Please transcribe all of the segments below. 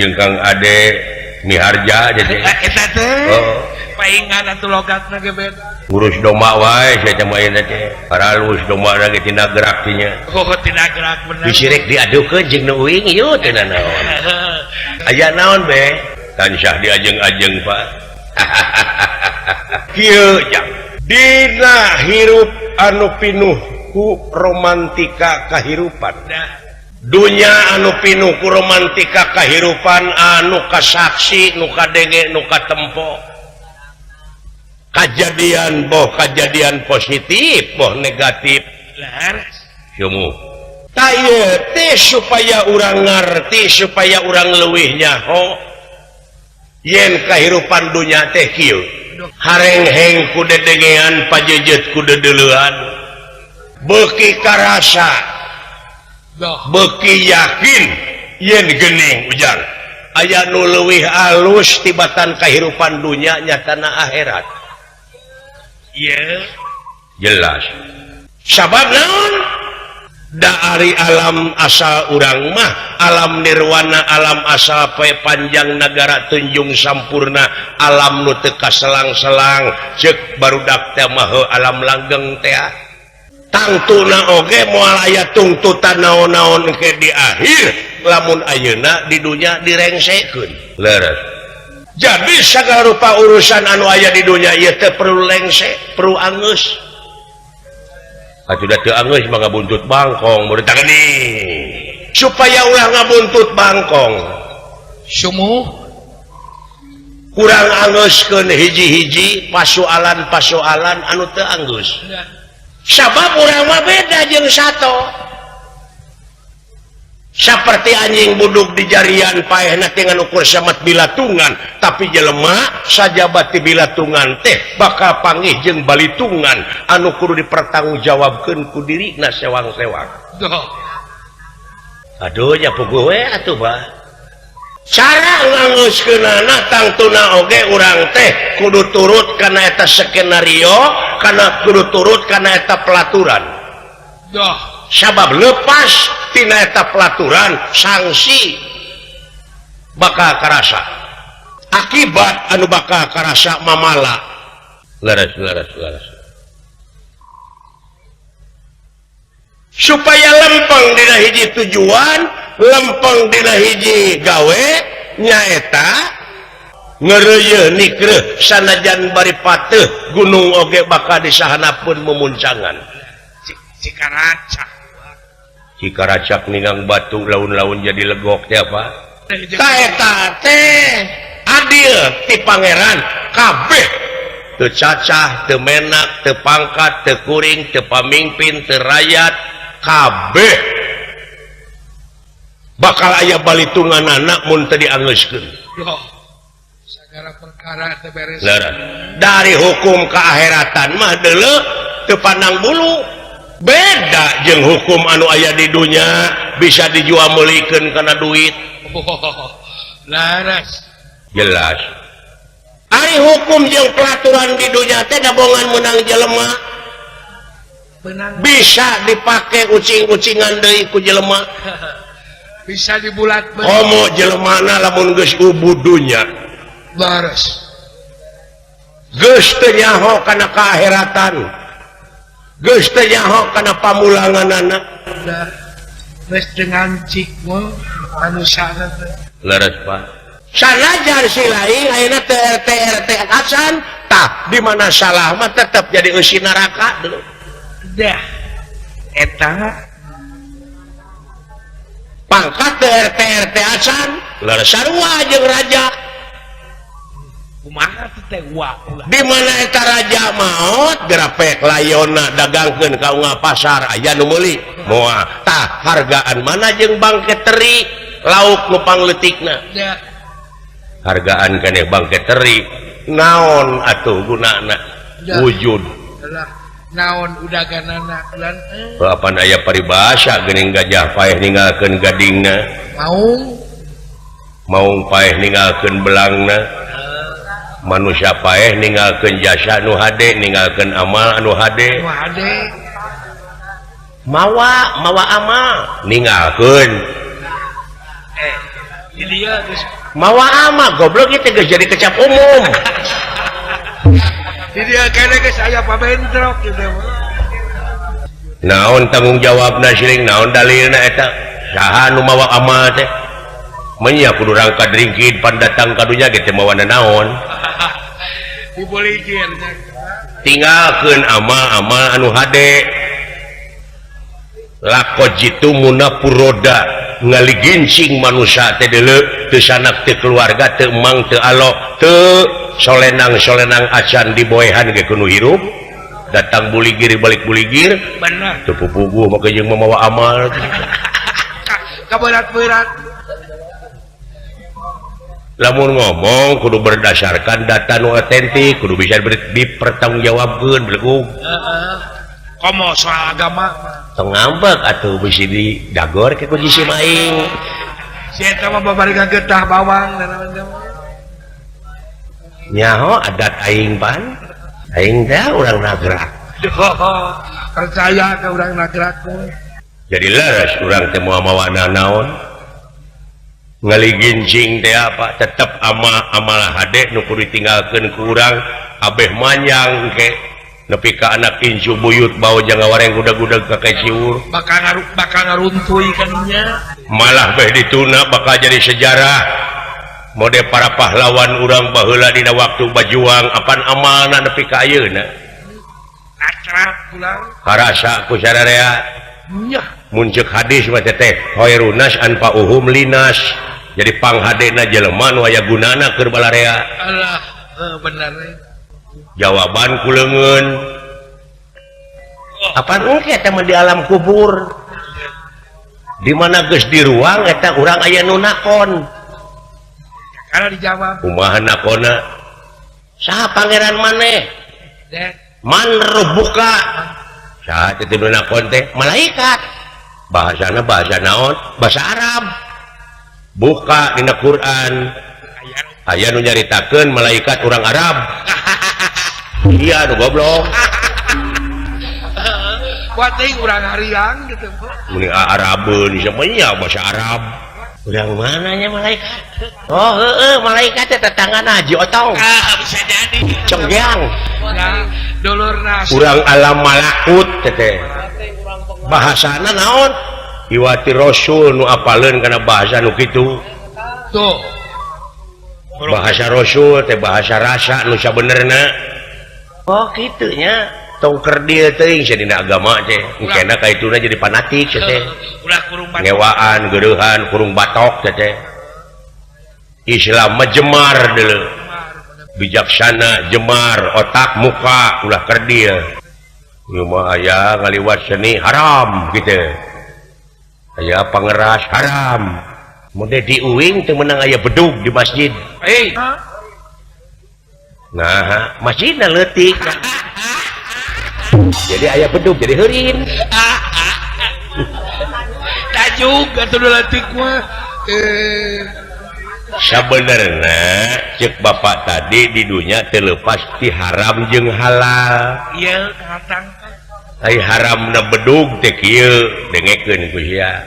Jeung Kang Ade Miharja jadi. Eta teh. Oh. Paingan atuh logatna ge beda. Ngurus domba wae sia teh mah ayeuna teh. Paralus domba lagi tina gerak tinya. Oh, tina gerak bener. Bisi rek diadukeun jeung nu uing ieu teh naon. Aya naon be? Tansah diajeng-ajeng, Pak. Kieu jang. Dina hirup anu pinuh ku romantika kahirupan. Dah. Dunya anu pinuh ku romantika kahirupan anu kasaksi, nu kadenge, nu katempo. Kajadian boh kajadian positif boh negatif. Leres. Sumuh. Tah ieu teh supaya urang ngarti, supaya urang leuwih nyaho yen kahirupan dunya teh kieu. Harengheng ku dedengean, pajejet ku dedeleuan. Beuki karasa, Doh. beuki yakin yen geuning ujang aya nu leuwih alus tibatan kahirupan dunya nyatana akhirat. Ieu. Jelas. Sabab naon? Da ari alam asal urang mah alam nirwana, alam asal poe panjang nagara tunjung sampurna, alam nu teu kaselang-selang, ceuk barudak teh mah heuh alam langgeng teh. Tangtuna oge moal aya tungtutan naon-naon ke di akhir lamun ayeuna di dunya direngsekeun. Leres. Jadi segala rupa urusan anu aya di dunya ieu teh perlu lengse, perlu angeus. Atuh da teu angeus mah ngabuntut bangkong murid tah geuning. Supaya ulah ngabuntut bangkong, Sumuh. Kurang angeuskeun hiji-hiji pasoalan-pasoalan anu teu anggeus. Dah. Sabab urang mah beda jeung sato. Seperti anjing buduk di jarian paehna teh ngan ukur samet bilatungan, tapi jelema sajabati bilatungan teh bakal panggih jeung balitungan anu kudu dipertanggungjawabkeun ku dirina sewang-sewang. Doh. Aduh nya puguh we atuh bah. Cara ngangeuskeunana tangtuna oge urang teh kudu turut kana eta skenario, kana kudu turut kana eta pelaturan. Doh. Sabab lepas tina eta pelaturan sanksi bakal karasa. Akibat anu bakal karasa mamala. Leres, leres, leres. Supaya lempeng dina hiji tujuan, lempeng dina hiji gawe, nyaeta ngereuyeun nikreuh sanajan bari pateuh gunung oge bakal disahanapeun memuncangan. Cikaracak. Cikaracak ninggang batu laun-laun jadi legok teh apa? Ta eta teh adil ti pangeran kabeh. Teu cacah, teu menak, teu pangkat, teu kuring, teu pamingpin, teu rakyat, kabeh bakal aya balitunganana mun teu diangeuskeun. Loh. Sagala perkara teh beres. Leres. Dari hukum keakhiratan mah deuleu teu pandang bulu. Beda jeung hukum anu aya di dunya bisa dijual meulikeun kana duit. Oh, laras. Jelas. Ari hukum jeung pelaturan di dunya teh dabongan meunang jelema. Benang. Bisa dipake ucing-ucingan deui ku jelema. Bisa dibulat bener. Komo jelemana lamun geus ubud dunya. Laras. Geus teu nyaho kana kaakheratan. Geus teu nyaho kana pamulanganana. Udah. Geus dengan cik mah anu sana teh. Leres, Pak. Sanajan si lain ayeuna teu RT RT acan, tah di mana salah mah tetep jadi eusi neraka dulu. Dah. Eta pangkat teu RT RT acan, leres sarua jeung raja. Kumaha teh teh wa ulah. Di mana eta raja maot gerapek layonna dagangkeun ka unggal pasar aya nu meuli. Moal tah hargaan mana jeung bangke teri lauk nu pangleutikna. Dah. Hargaan keneh bangke teri naon atuh gunana? Dah. Wujud. Lah naon udaganana lan Apan aya paribasa geuning gajah paeh ninggalkeun gadingna. Maung. Maung paeh ninggalkeun belangna. Manusia paeh ninggalkeun jasa nu hade, ninggalkeun amal anu hade. Nu hade. Mawa, mawa amal ninggalkeun. Dia geus Mawa ama goblok ieu teh geus jadi kecap umum. Di dieu kene geus aya pabentrok gitu. Naon tanggung jawabna siling naon dalilna eta saha nu mawa amal teh? Menya kudu rangka dringkid pan datang ka dunya ge teh mawa naon? Diboligir. Tinggalkeun amal-amal anu hade. Laqad jitumuna puroda ngaligincing manusia teh deuleu teu sanak teu keluarga teu emang teu alok teu solenang-solenang acan diboehan ge kudu hirup datang buligir balik buligir bener teu pupuguh make jeung mamawa amal kaberat-berat. Lamun ngomong kudu berdasarkan data nu otentik kudu bisa dipertanggungjawabkeun belegug. Heeh. Komo soal agama tong ngambek atuh bisi di dagor ke ku jisim aing. Si eta mah babari getah bawang dan nyaho adat aing pan aing teh urang Nagrak. Percaya ke urang Nagrak. Jadi leres urang teh moal mawa naon ngaligincing teh apa tetep ama amal hade nu kudu ditinggalkeun ku urang abeh manjang ke nepi ka anak incu buyut bau jangan wareng gudag-gudag ka keciur bakal ngaruntuy kaninya malah beh dituna bakal jadi sejarah mode para pahlawan urang baheula dina waktu bajuang apan amalna nepi ka ayeuna akrab pulang karasa ku sararea nya mun ceuk hadis mah teh khairunas anfa'uhum linas jadi panghadena jelema nu aya gunana keur balarea. Allah bener. Jawaban ku leungeun apaan engke eta mah di alam kubur di mana geus di ruang eta urang aya nu nakon karena dijawab kumaha nakonna saha pangeran maneh man rabbuka saha teh nu nakon teh malaikat bahasana bahasa naon bahasa Arab buka dina Quran aya nu nyaritakeun malaikat urang Arab. Iya, nu goblok. Buat teuing urang hariang gitu. Muni Arabeun samanya bahasa Arab. Urang mana nya malaikat? Oh, heueuh malaikat teh tetanggana Haji Otong. Ah, bisa jadi. Cenggeang. Ya, dulurna. Urang alam malakut teh. Bahasana naon? Iwati Rasul nu apaleun kana bahasa nu kitu. Tuh. Bahasa Rasul teh bahasa rasa nu sabenerna. Oh kitunya tong kerdil teuing sia dina agama teh engkena ka ituna jadi fanatik sia teh ulah kurung batok ngewaan geureuhan kurung batok sia teh. Islam mah jemar deuleu bijaksana jemar otak muka ulah kerdil ieu mah aya ngaliwat seni haram kitu aya pangeras haram mode diuing teu meunang aya bedug di masjid. Hei. Nah, masjidna leutik. Jadi aya bedug jadi heurin. Tajuk atuh leutik mah. Sabenerna ceuk bapak tadi di dunya teu leupas ti haram jeung halal. Ieu katang. Ai haramna bedug teh kieu dengekeun ku sia.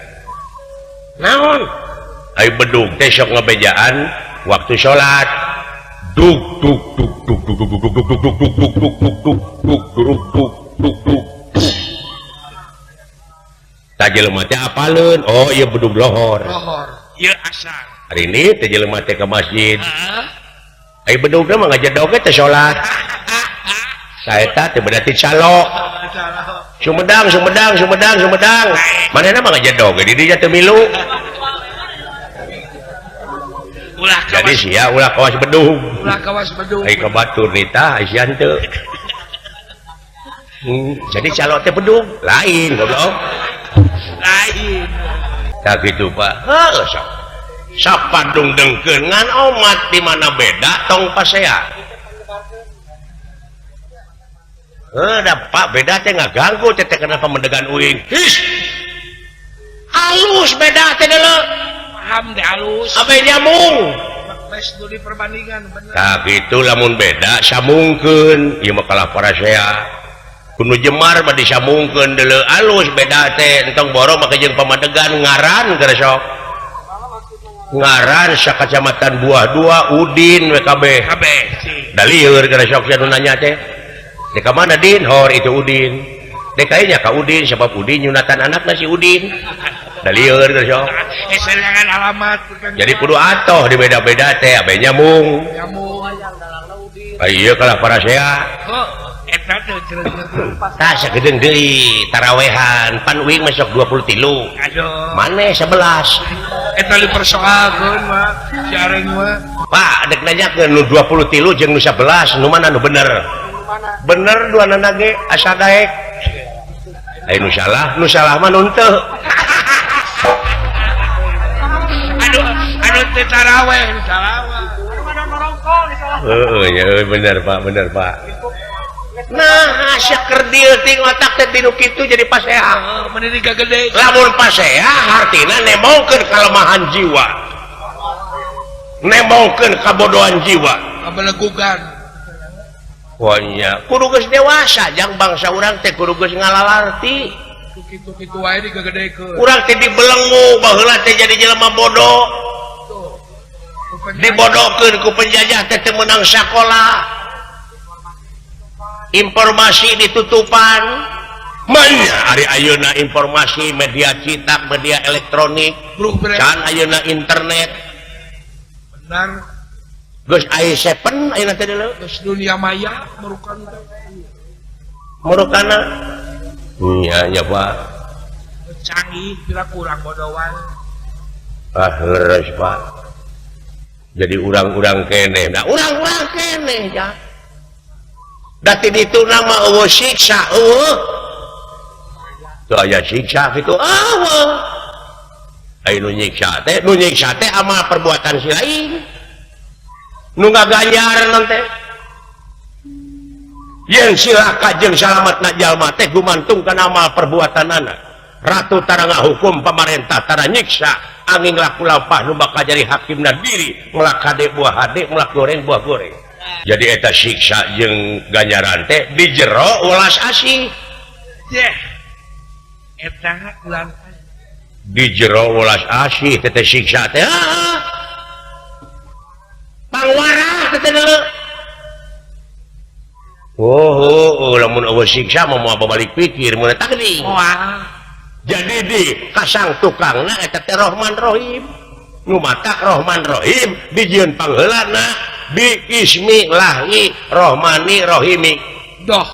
Naon? Ai bedug teh sok ngabejaan waktu salat. Duk duk duk duk duk duk duk duk duk duk duk duk duk duk duk duk duk duk duk duk. Ta jelema teh apaleun? Oh ieu bedug lohor. Lohor. Ieu asar. Hari ini teh jelema teh ka masjid. Heeh. Ai bedugna mah ngajedog teh salat. Saeta teh berarti calo. Sumedang Sumedang Sumedang Sumedang. Manehna mah ngajedog di dinya teu milu. Ulah kawas. Jadi sia ulah kawas bedug. Ulah kawas bedug. Ai ka batur nitah sia henteu. Jadi calo teh bedug lain goblok. Lain. Tah kitu Pak. Heuh sok. Sapadung dengkeun ngan omat di mana beda tong pasea. Heuh da Pak beda teh ngaganggu teh kenapa mendegan uing. His. Halus beda teh deuleu. Paham deh halus. Abe nyambung. Wes di perbandingan bener. Tah kitu lamun beda sambungkeun ieu mah kalah parasea. Kudu jemar mah disambungkeun deuleu alus beda teh entong borong make jeung pamadegan ngaran keur sok. Ngaran sakacamatan Buah Dua Udin WKB. KB. Da lieur gara sok anu nanya teh. Dek ka mana Din? Hor itu Udin. Dek nya ka Udin sebab Udin nyunatan anakna si Udin. Da lieur gara sok. Serangan alamat. Jadi kudu atoh di beda-beda teh abe nyamung. Nyamung. Ieu kalah parasea. Eta teh tah sagedeung deui tarawehan pan uing masuk 23. Aduh. Maneh 11. Eta dipersoalkeun mah si areng mah. Pak, dek nanyakeun nu 23 jeung nu 11 nu mana nu bener? Bener duanana ge asa daek. Aya nu salah mah nu henteu. Aduh, aduh teu taraweh, salah mah. Heeh, ya bener Pak, bener Pak. Nah, asa kerdil ting otak teh tinu kitu jadi pasea. Meni gede. Lamun pasea hartina nemongkeun kalemahan jiwa. Nemongkeun kabodohan jiwa. Kabelegugan. Wah nya, kudu geus dewasa jang bangsa urang teh kudu geus ngalalarti. Kitu-kitu wae digegedekeun. Urang teh dibelenggu baheula teh jadi jelema bodoh. Dibodohkeun ku penjajah teh teu meunang sakola. Informasi ditutupan. Manya ari ayeuna informasi media cetak, media elektronik, can ayeuna internet. Benar. Geus aya 7 ayeuna teh deuleu. Geus dunia maya merukan teh. Merukana. Nya nya Pak. Canggih pira kurang bodohan. Ah leres Pak. Jadi urang-urang keneh. Nah urang-urang keneh ya. Dati ditu nama eueuh siksa eueuh. Teu aya siksa kitu eueuh. Aya nu nyiksa teh amal perbuatan si lain. Nu ngaganjar teh. Yen silaka jeung salametna jalma teh gumantung kana amal perbuatanana. Ratu tara ngahukum, pamarentah tara nyiksa, angin laku lampah nu bakal jadi hakimna diri, melak hade buah hade, melak goreng buah goreng. Jadi eta siksa jeung ganjaran teh di jero welas asih. Yeh. Eta ulang di jero welas asih teh teh siksa teh. Pangwarah teh teh. Oh, lamun eueuh siksa mah moal babalik pikir mun eta geuning. Moal. Jadi di kasang tukangna eta teh Rohman Rohim. Nu matak Rohman Rohim dijieun pangheulana bi ismi lahi rohmani rohimi. Doh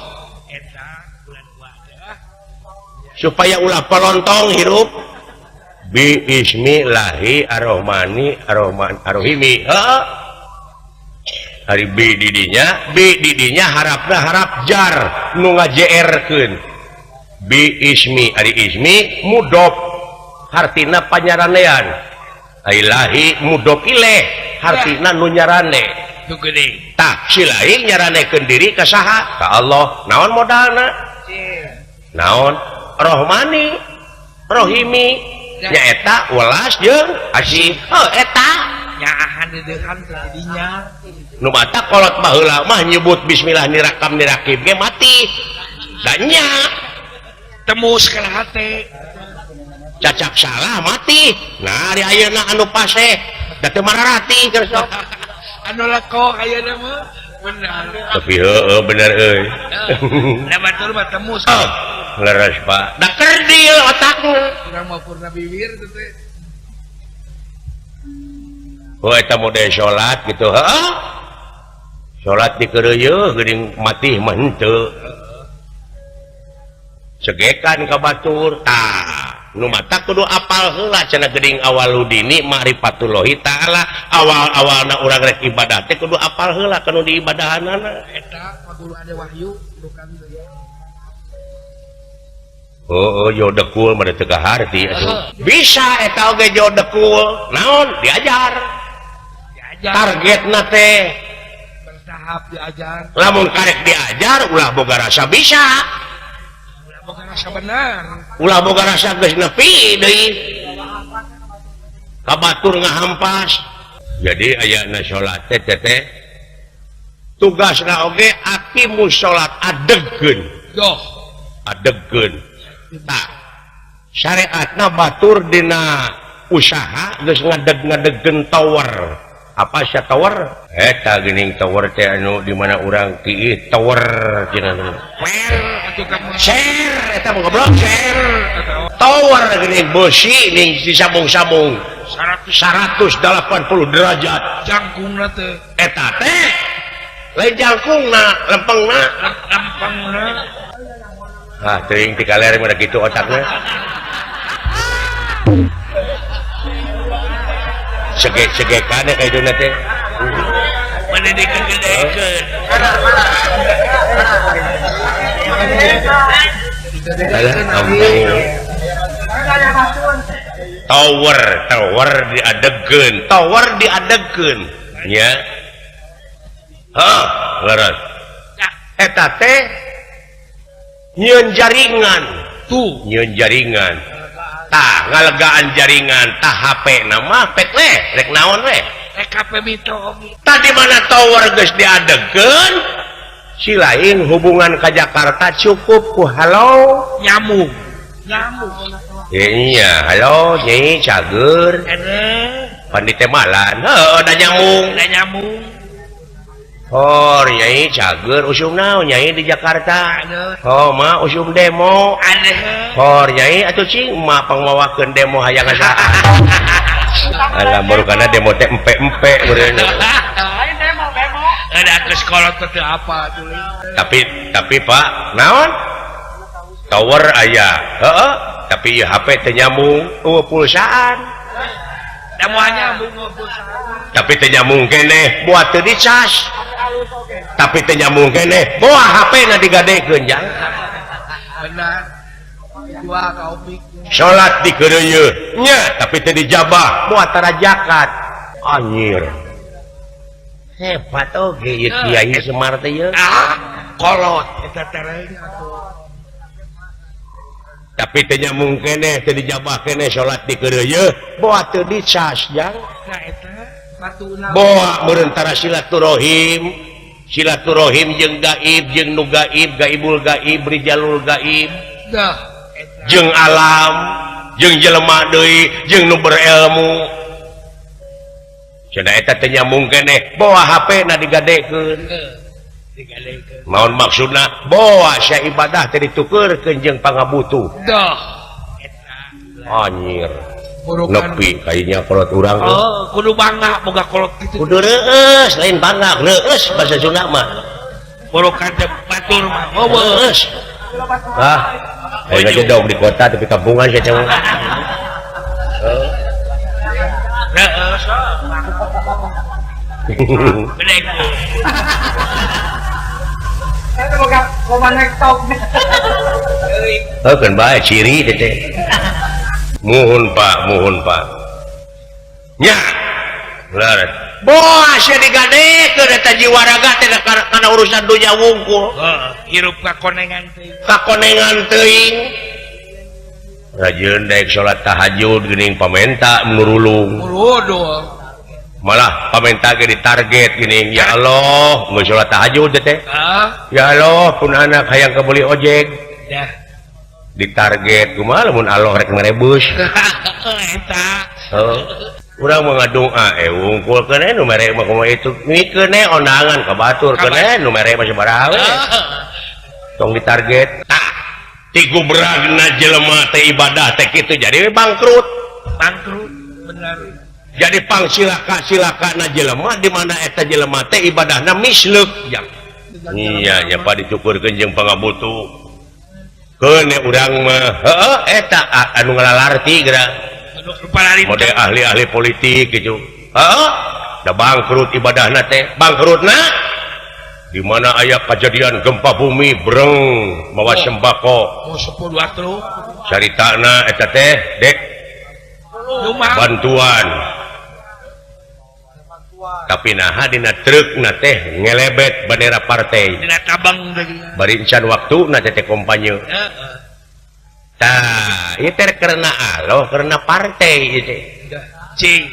eta bulan puasa supaya ulah pelontong hirup bi ismi lahi arrohmani arrohman arrohimi. Heeh. Hari bi didinya harapna harap jar nu ngajeerkeun bi ismi ari ismi mudop hartina panyaranean ai lahi mudop ileh hartina nu nyarane. Tah si lain nyaranekeun diri ka saha? Ka Allah. Naon modalna? Naon? Rohmani, Rohimi. Nyaeta welas jeung asih. Oh eta nyaahan deudeuhan teh dinya. Nu mata kolot baheula mah nyebut bismillah nirakam nirakib ge mati. Da nya temu kana hate. Cacap salah mati. Nah ari ayeuna anu paseh da teu mararati keur sok. Anu leko ayeuna mah bener. Tapi heueuh bener euy. Da batur mah temu. Leres Pak. Da kerdil otakna. Urang mah purna bibir teh. Oh eta mode salat gitu heuh. Salat dikeureuyeun geuning mati mah henteu. Segekan ka batur tah. Nu mata kudu apal heula cenah geuning awaludini ma'rifatullahi ta'ala. Awal-awalna urang rek ibadah teh kudu apal heula kanu diibadahanana. Eta paguru ade wahyu bukan teh. Oh, jo dekul mah teu kaharti atuh. Bisa eta oge jo dekul. Naon diajar. Diajar. Targetna teh bertahap diajar. Lamun karek diajar ulah boga rasa bisa. Boga rasa benar. Ulah boga rasa geus nepi deui. Ka batur ngahampas. Jadi ayana salat teh teh tugasna oge aqimus salat adegkeun. Doh, adegkeun. Tah, syariatna batur dina Usaha geus ngadeg-ngadegkeun tower. Apa sia tower? Eta geuning tower teh anu di mana urang tiih tower cenah. Share eta mah goblok share. Tower geuning beusi ning disambung-sambung 180 derajat. Jangkungna teh. Eta teh lain jangkungna, lempengna. Lempengna. Ah, teuing ti kaler mah kitu otakna. Sege-segekan ka itu teh. Mana dikegedekeun. Tower, tower diadegkeun, tower diadegkeun nya. Hah, leres. Eta teh nyieun jaringan. Tuh, nyieun jaringan. Tah, ngalegaan jaringan, tah HP na mah pek we, rek naon we? Rek HP mito. Tadi mana tower geus diadegkeun, si lain hubungan ka Jakarta cukup ku halo nyamuk. Nyamuk. Iya, halo nyai cager. Pan ditemalan, heuh da nyamung. Da nyamung. Oh, nyai cager usum naon nyai di Jakarta. Oh, mah usum demo. Hor nyai atuh cing mah pangmawakeun demo hayang saha. Alah baru kana demo teh empe-empe meureun. Lain demo, demo. Ada ke sekolah teh apa tuh. Tapi Pak, naon? Tower aya. Heeh, tapi ieu HP teh nyambung eueuh pulsaan. Da moal nyambung pulsaan. Tapi teh nyambung keneh buat teu dicas. Tapi teh nyambung keneh boa HP na digadekeun jang. Benar. Dua kaopik. Salat dikeureuyeun nya tapi teu dijabah moal tara zakat. Anjir. Hebat oge ieu Kiai Semar teh ieu. Ah, kolot eta tereng atuh. Tapi teu nyambung keneh teu dijabah keneh salat dikeureuyeun boa teu dicas jang. Nah eta batuna. Boa meureun tara silaturahim. Silaturahim jeung gaib jeung nu gaib, gaibul gaib, rijalul gaib. Dah. Jeung alam, jeung jelema deui, jeung nu berilmu. Cenah eta teh nyambung keneh, boa HP na digadekeun. Digadekeun. Maon maksudna? Boa sia ibadah teh ditukeurkeun jeung pangabutuh. Dah. Eta. Anjir. Nepi kayaknya kolot urang. Oh, kudu bangga boga kolot kitu. Kudu reueus, lain bangga, reueus bahasa Sunda mah. Borokan teh batur mah. Oh, reueus. Ah, ayeuna ge dog di kota tapi kampungan sia teh. Reueus. Gede. Eta boga loba nektok. Heuh keun bae ciri teh teh. Muhun Pak, muhun Pak. Nya. Leres. Boa sia digadekeun eta jiwa raga teh kana urusan dunya wungkul. Heeh, hirup kakonengan teuing. Kakonengan teuing. Rajin daek salat tahajud geuning pamenta nurulung. Waduh. Malah pamenta ge ditarget geuning, ya Allah, geus salat tahajud teh. Heeh. Ya Allah, pun anak hayang kabeli ojek. Dah. Ditarget kumaha lamun Allah rek merebus. Eta. Heuh. Urang mah ngadoa wungkul keun nu mere mah kumaha itu mikeun ondangan ka batur keun nu mere mah sabaraha we. Tong ditarget. Tah, ti gubragna jelema teh ibadah teh kitu jadi bangkrut. Bangkrut bener. Jadi pangsilaka-silakana jelema di mana eta jelema teh ibadahna misleuk jang. Iya nya pa dicukurkeun jeung pangabutuh. Keun urang mah heueuh eta anu ngalalarti geura. Mode ahli-ahli politik gitu. Heueuh, da bangkrut ibadahna teh. Bangkrutna di mana aya kejadian gempa bumi breng mawa sembako. Oh, 10 truk. Caritana eta teh dek bantuan. Tapi naha dina trukna teh ngelebet bendera partai. Dina tabang bari encan waktuna teh kampanye. Heeh. Tah, ieu teh karena Allah, karena partai ieu teh. Cing.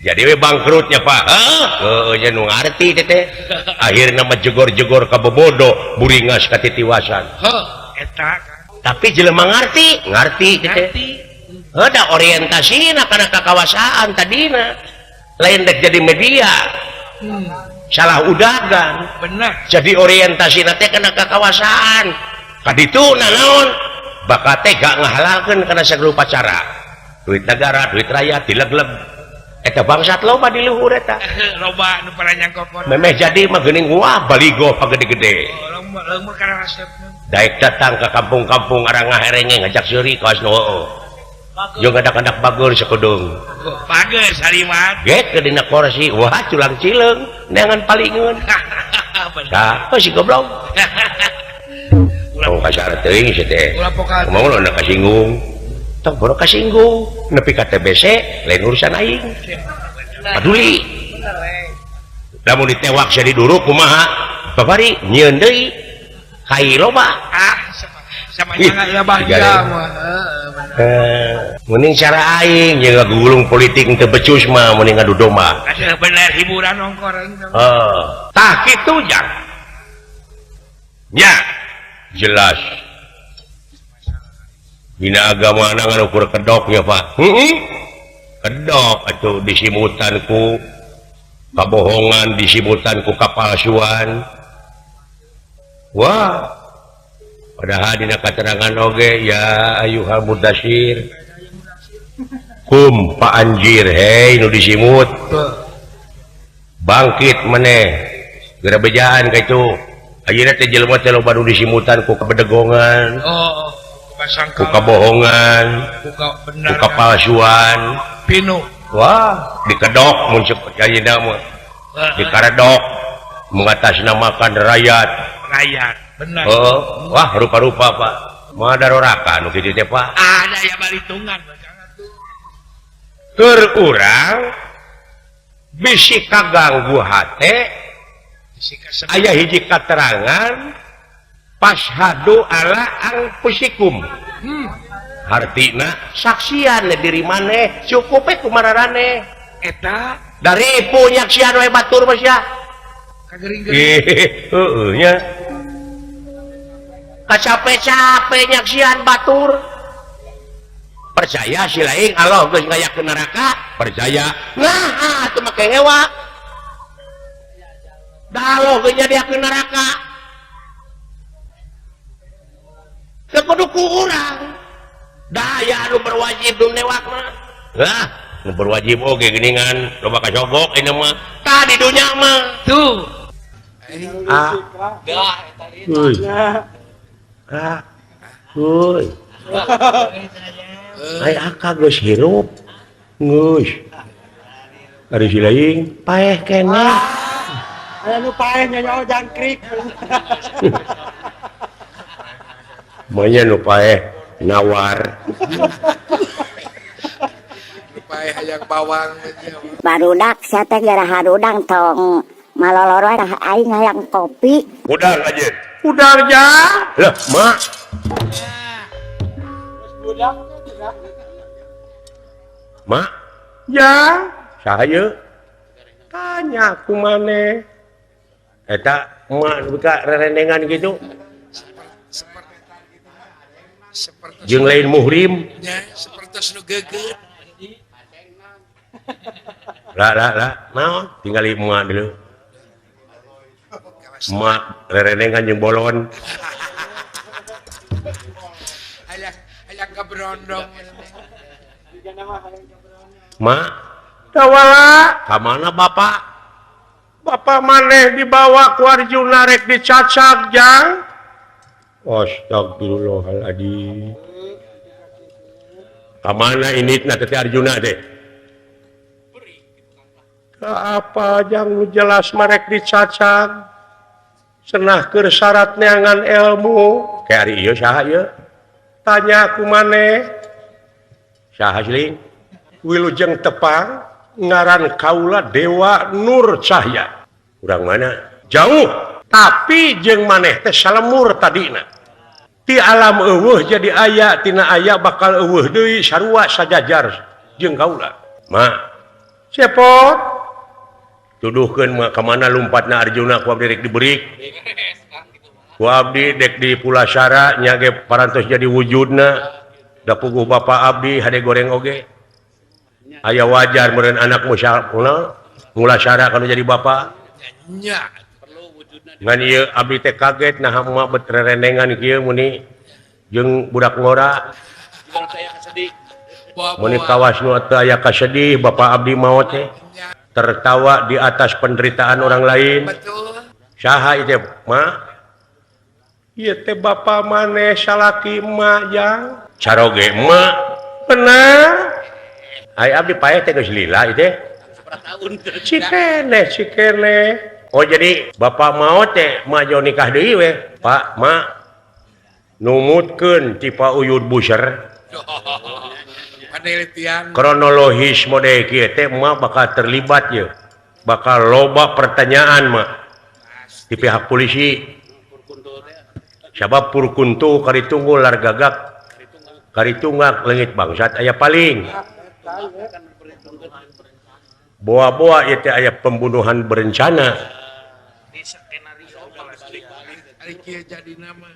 Jadi we bangkrutnya Pak. Heeh, heueuh nya nu ngarti teh teh. Akhirna mah jegor-jegor ka bobodo, buringas ka titiwasan. Heuh, eta. Tapi jelema ngarti, ngarti teh. Heuh orientasina kana kakawasaan tadina. Lain dek jadi media. Salah udagan. Bener. Jadi orientasina teh kana kakawasaan. Kadituna naon? Bakal teh gak ngahalalkeun kana sagala upacara. Duit negara, duit rakyat dilegleg. Eta bangsat loba di luhur eta. Loba nu paranyangkopon. Memeh jadi mah geuning wah baligo pagede-gede. Leumur kana resepna. Daek datang ke kampung-kampung arang ngaherenge ngajak seuri kawas nu heueuh. Jeung ngadak-ngadak bageur sakedeung. Bager salimat. Get ke dina kursi, wah culang cileung, neangan palingeun. Tah, oh si goblok. Tong kasar teuing si teh. Ulah pokal. Kumaha ulah kasinggung. Tong bodo kasinggung, nepi ka TBC lain urusan aing. Paduli. Lamun ditewak sia diduruk kumaha? Babari nyieun deui. Kai loba. Ah, sama jangan ya bahaya mah. Heeh, bener. Mending cara aing jeung ngagulung politik teu becus mah mending ngadu domba. Aduh, bener hiburan ongkor aing teh. Heeh. Tah kitu jang. Nya jelas. Dina agama ngan ukur kedok ya Pak. Heeh. Kedok atuh disimutan ku kabohongan, disimutan ku kapalsuan. Wah. Padahal dina katerangan oge ya ayuhal mudassir. Kum pa anjir hei nu disimut. Bangkit maneh. Geura bejaan ka itu. Ayeuna teh jelema teh loba nu disimutan ku kabedegongan. Oh. Ku kabohongan, ku kapalsuan, pinu. Wah, dikedok mun cek ayeuna mah. Dikaredok mengatasnamakan rakyat. Rakyat, benar. Oh, wah rupa-rupa Pak. Moal daroraka nu kitu teh Pak. Ada ya balitungan. Keur urang bisi kaganggu hate, aya hiji katerangan fashhadu ala anfusikum. Hartina saksian diri maneh cukup we kumararane eta dari punyaksian we batur mah sia kagering-gering. Heueuh nya kacape-cape nyaksian batur percaya si laing Allah geus ngayakeun neraka percaya nah atuh make hewa da Allah geus nyadiakeun neraka teu kudu ku urang daya anu berwajib nu newak mah lah nu berwajib oge geuningan loba kasogok ini mah tah di dunya mah tuh ah euy ah euy ai aka geus hirup geus ari si laing paeh keneh aya nu paeh nyanyo jangkrik manya nu paeh nawar paeh hayang bawang barudak sia teh gara harudang tong maloloro aing hayang kopi udang aja udang ja lah mak mak ya saha tanya ku maneh eta mak buka rerendengan gitu jeung lain muhrim sapertos nu gegeut lah lah lah naon tinggali emak dulu emak rerendengan jeung bolon hayang kabrondong mak tawala ka mana bapak bapak maneh dibawa ku Arjuna rek dicacag jang astagfirullahaladzim. Kamana ini na teh Arjuna teh? Ka apa jang nu jelas marek dicacag? Cenah keur syarat neangan ilmu. Ke ari ieu saha ieu? Tanya ku maneh. Saha siling? Wilujeng tepang ngaran kaula Dewa Nur Cahya. Urang mana? Jauh. Tapi jeung maneh teh salemur tadina. Ti alam eueuh jadi aya, tina aya bakal eueuh deui sarua sajajar jeung kaula. Ma, cepot. Tuduhkeun mah ka mana lumpatna Arjuna ku abdi rek dibeurik. Ku abdi dek di Pulasara nya ge parantos jadi wujudna. Da puguh bapak abdi hade goreng oge. Aya wajar meureun anak mulasara kalau jadi bapak. Nya. Ngan ieu abdi teh kaget nah emak bet rerendengan kieu muni jeung budak ngora. Muni kawas nu teu aya kasedih bapak abdi maot teh. Tertawa di atas penderitaan orang lain. Betul. Saha ieu teh, Ma? Ieu teh bapak maneh salaki emak jang. Caroge emak. Bener. Ai abdi paeh teh geus lila ieu teh. Cikene, cikene. Oh jadi bapak maot teh mah jauh nikah deui we. Pak, Mak numutkeun ti Pak Uyut Buser. Penelitian kronologis mode kieu teh emak bakal terlibat ye. Bakal loba pertanyaan mak di pihak polisi. Sabab purkuntu karitunggul largagak karitunggak leungit bangsat aya paling. Boa-boa ieu teh aya pembunuhan berencana. Ari kieu jadi nama.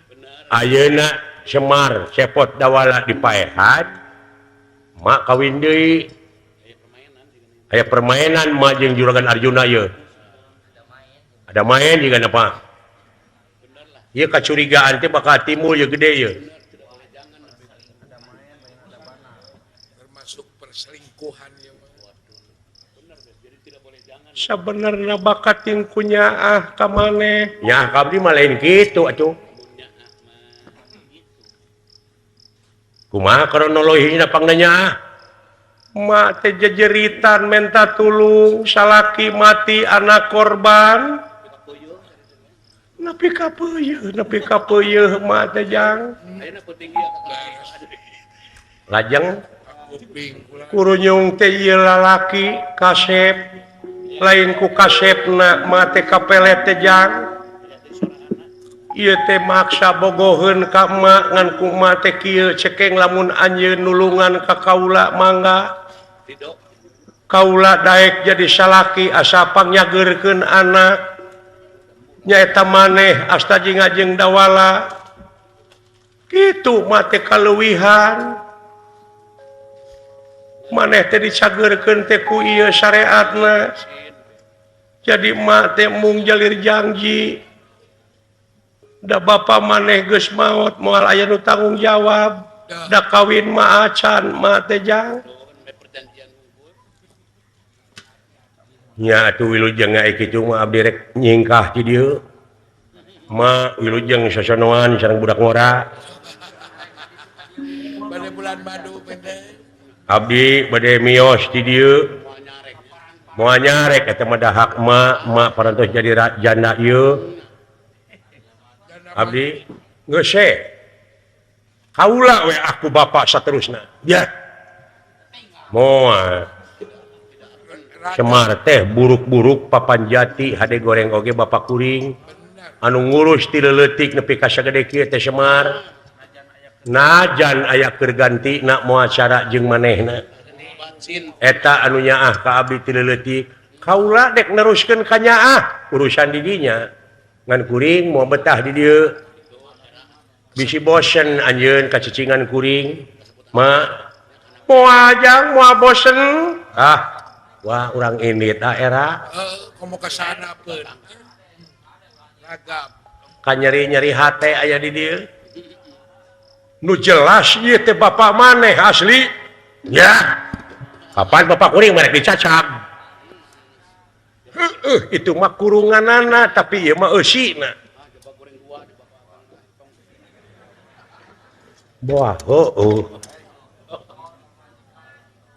Ayeuna Semar cepot dawala dipaehan mak kawin deui. Aya permainan mak jeung Juragan Arjuna ieu. Ada main juga apa? Ieu kacurigaan teh bakal timbul ieu gede ieu. Termasuk perselingkuhan ieu mah. Sabenerna bakat ting kunyaah ka maneh. Nyaah ka abdi mah lain kitu atuh. Kumaha kronologina pangnanya? Mak teh jejeritan menta tulung, salaki mati anak korban. Nepi ka peuyeun mak teh jang. Lajeng kurunyung teh ieu lalaki kasep, lain ku kasepna mak teh kapelet teh jang. Ieu teh maksa bogoheun ka emak ngan ku emak teh kieu cekeng lamun anjeun nulungan ka kaula mangga. Kaula daek jadi salaki asa pangyageurkeun anak. Nyaeta maneh asta jeung ngajeng dawala. Kitu mah teh kaleuwihan. Maneh teh dicageurkeun teh ku ieu syariatna. Jadi emak teh mung jalir janji. Da bapa maneh geus maot moal aya nu tanggung jawab. Da kawin mah acan mah teh jang. Nya atuh wilujeng ai kitu mah abdi rek nyingkah ti dieu. Ma wilujeng sosonoan sareng budak ngora. Bade bulan madu bade. Abdi bade mios ti dieu. Moal nyarek eta mah dahak ma, ma parantos jadi janda ieu. Abdi geus we. Kaula we aku bapak saterusna. Ya. Moal. Semar teh buruk-buruk papanjati hade goreng oge bapak kuring. Anu ngurus ti leutik nepi ka sagede kieu teh Semar. Najan aya keur gantina moal cara jeung manehna. Eta anu nyaah ka abdi ti leutik. Kaula dek neruskeun ka nyaah urusan di dinya. Ngan kuring moal betah di dieu. Bisi bosen anjeun kacicingan kuring. Ma moal jang moal bosen. Ah, wah urang ini ta era. Komo ka sana peun. Ragam. Ka nyeri-nyeri hate aya di dieu. Nu jelas ieu teh bapak maneh asli. Ya. Kapan bapak kuring merek dicacap. Itu mah kurunganana tapi ieu mah eusina. Wah, heueuh.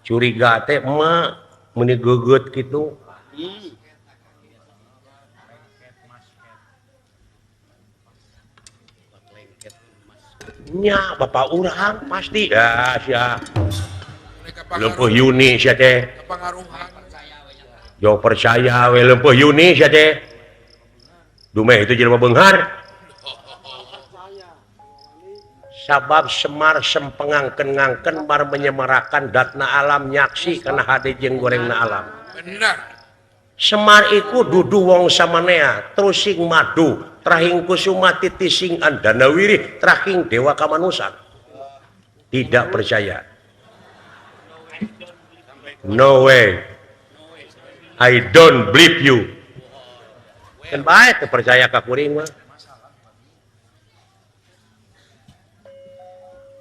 Curiga teh emak meuni geugeut kitu. Nya bapak urang pasti. Ya sia. Leumpeuh Yuni sia teh. Jo percaya we leumpeuh Yuni sia teh. Dumeh itu jelema beunghar. Sabab Semar sempengangken-ngangken bar menyemarakan datna alam nyaksi kana hade jeung gorengna alam. Bener. Semar iku dudu wong samanea, trusing madu, trahing kusuma titising andanawiri, trahing dewa kamanusan. Tidak percaya. No way. I don't believe you. Kan bae teu percaya ka kuring mah.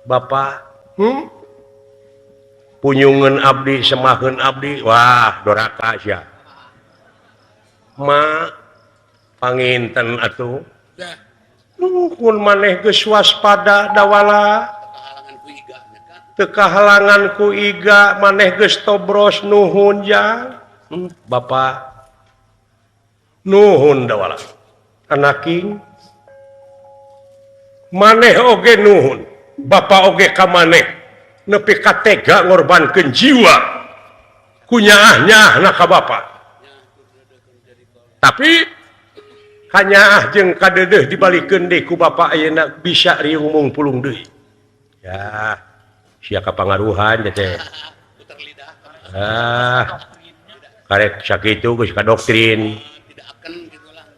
Bapak, Punyungeun abdi, semaheun abdi, wah doraka sia. Ma panginten atuh. Nuhun maneh geus waspada dawala. Teu kahalangan ku iga maneh geus tobros nuhun jang. Bapak nuhun dawala. Anaking maneh oge nuhun. Bapak oge ka maneh nepi ka tega ngorbankeun jiwa kunyaah-nyaahna ka bapak. Tapi kanyaah jeung kadeudeuh dibalikeun deui ku bapak ayeuna bisa riung mung pulung deui. Ya, sia kapangaruhan teh. Ah, karek sakitu geus ka doktrin.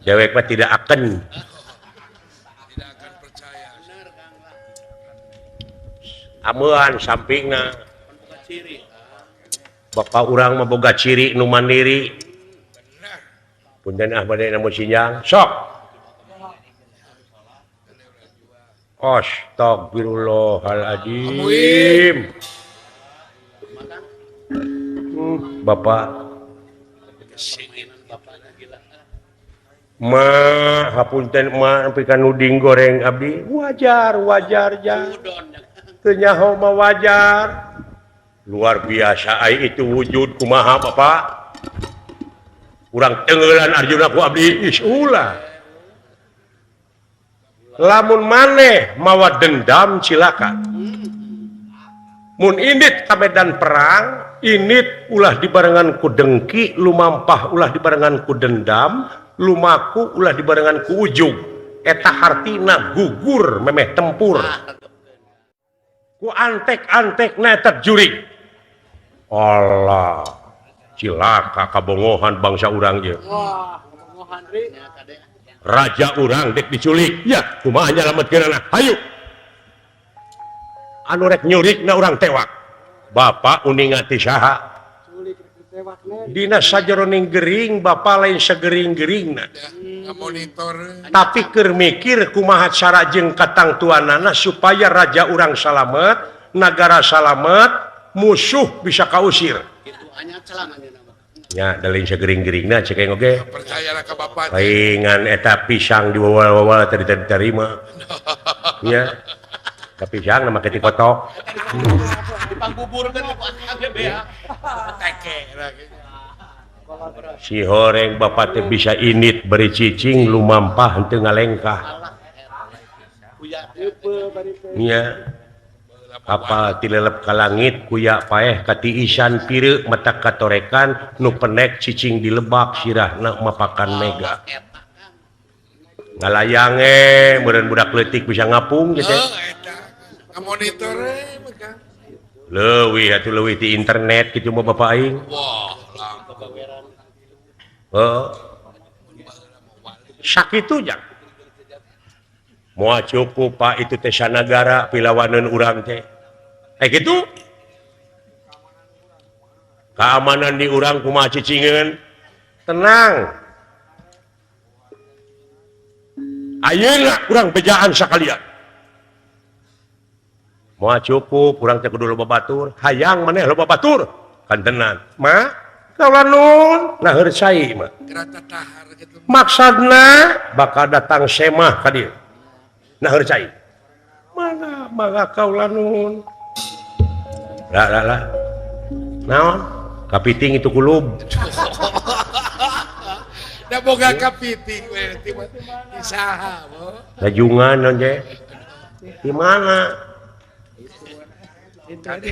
Dewek mah tidak akan. Amean sampingna. Bapak urang mah boga ciri nu mandiri. Punten ah bade namun sinjang. Sok. Astagfirullahaladzim. Bapak ma hapunten ma nepi ka nuding goreng abdi wajar wajar jang. Teu nyaho mah wajar. Luar biasa ai itu wujud kumaha Bapak. Urang tenggelan Arjuna ku abdi is ulah. Lamun maneh mawa dendam cilaka. Mun indit ka medan perang, indit ulah dibarengan ku dengki, lumampah ulah dibarengan ku dendam, lumaku ulah dibarengan ku ujug. Eta hartina gugur memeh tempur. Ku antek-antekna eta jurig. Allah, cilaka kabongohan bangsa urang ieu. Raja urang dek diculik. Ya, kumaha nyalametkeunana? Hayu. Anu rek nyurikna urang tewak. Bapak uninga ti saha? Dina sajeroning gering, bapak lain segering-geringna. Tapi keur mikir kumaha cara jeung katangtuanana supaya raja urang salamet, nagara salamet, musuh bisa kausir. Ya, da lain segering-geringna cek aing oge. Percayalah ka bapak. Paingan eta pisang diwawal-wawal tadi diterima. Nya. Ka pisang na make ti kotok. Dipangbuburkeun ku akang ge ya. Teke. Si horeng bapak teh bisa init beri cicing lumampah henteu ngalengkah. Nya. Kapal tilelep ka langit kuya paeh katiisan pireuk mata katorekan nu penek cicing di lebak sirahna mapakan mega. Ngalayang meureun budak leutik bisa ngapung gitu. Monitor leuwih atuh leuwih ti internet kitu mah bapak aing. Wah, heuh. Sakitu jang. Moal cukup Pak itu teh sanagara pilawaneun urang teh. Gitu keamanan di urang kumaha cicingeun tenang ayeuna urang bejaan sakalian moal cukup urang teh kudu loba batur hayang maneh loba batur kantenan ma kaula nun nah heur cai mah maksudna bakal datang semah ka dieu nah heur cai mangga mangga kaula nun. Lah lah lah. Naon? Kapiting itu kulub. Da boga kapiting we ti saha bo. Lajungan naon je? Di mana?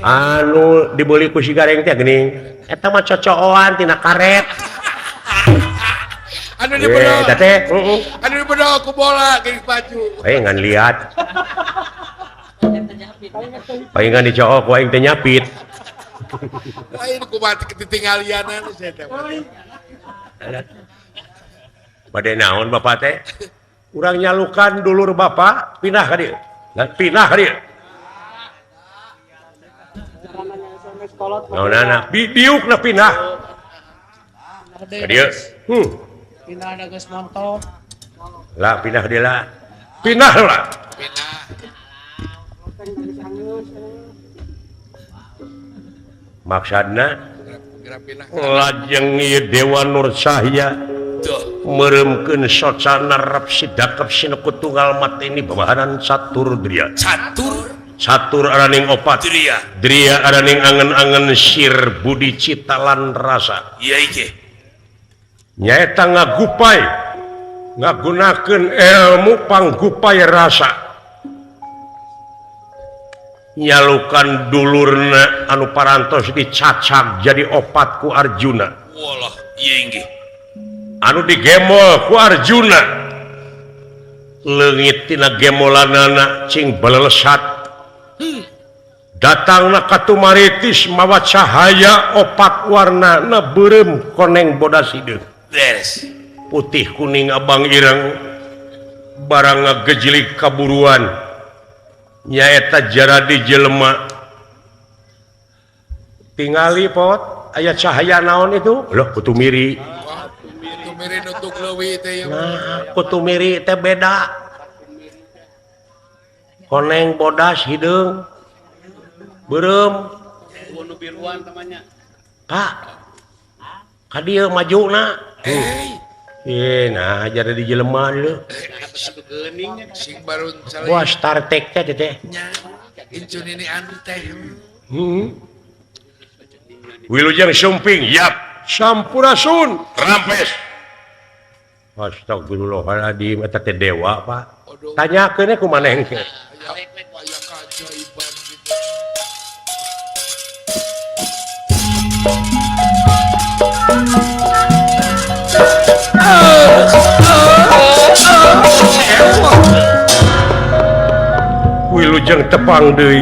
Anu dibeli ku si gareng teh geuning. Eta mah cocooan tina karet. Anu dibeli. Eta teh, heeh. Anu dibeli ku bola geuning baju. Eh ngan liat. Palingan dicook ku aing teh nyapit. Lain kumaha ketinggalianan sia teh. Bade naon bapak teh? Urang nyalukan dulur bapak pindah ka dieu. Pindah ka dieu. Naonana diukna pindah. Ka dieu. Pindah da geus montok. Lah pindah deui lah. Pindah lah. Pindah. Maksudna lajeng ieu Dewa Nur Cahya meremkeun socana rep sidakep sineku tunggal mateni babahanan catur dria. Catur araning opat. Dria araning angen-angen sir budi cita lan rasa. Iya iki. Nyaeta ngagupai ngagunakeun ilmu panggupai rasa. Nyalukan dulurna anu parantos dicacag jadi opat ku Arjuna. Walah, ieu inggih. Anu digemol ku Arjuna. Leungit tina gemolanana cing balelesat. Datangna ka Tumaritis mawa cahaya opat warnana beureum koneng bodas hideung. Beres. Putih kuning abang ireng barang ngagejilig kaburuan. Nyaeta jaradi jelema tingali pot aya cahaya naon itu loh kutu miri. Kutu miri nutuk leuwih teh. Nah kutu miri teh beda koneng bodas hideung beureum nu biruan tamanya Pak ka dieu majuna. Nah jadi jelema leuh. Sing barun wah Star Trek teh teh. Incun ini anu teh. Wilujeng sumping yap sampurasun rampes. Astagfirullahaladzim eta teh dewa Pak. Tanyakeun ku maneh engke. Wilujeng tepang deui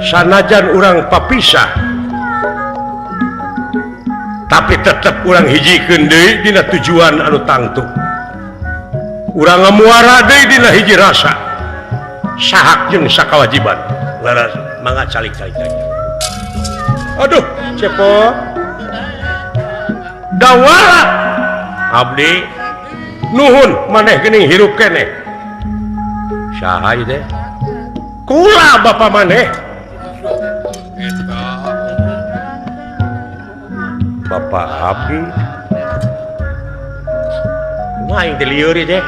sanajan urang papisah tapi tetep urang hijikeun deui dina tujuan anu tangtu. Urang ngamuara deui dina hiji rasa sahak jeung sakawajiban. Laras mangga calik-calik. Aduh cepot dawala abdi nuhun maneh geuning hirup keneh. Saha ieu teh? Kula bapa maneh. Bapak abdi. Wah aing teh lieur ieu teh.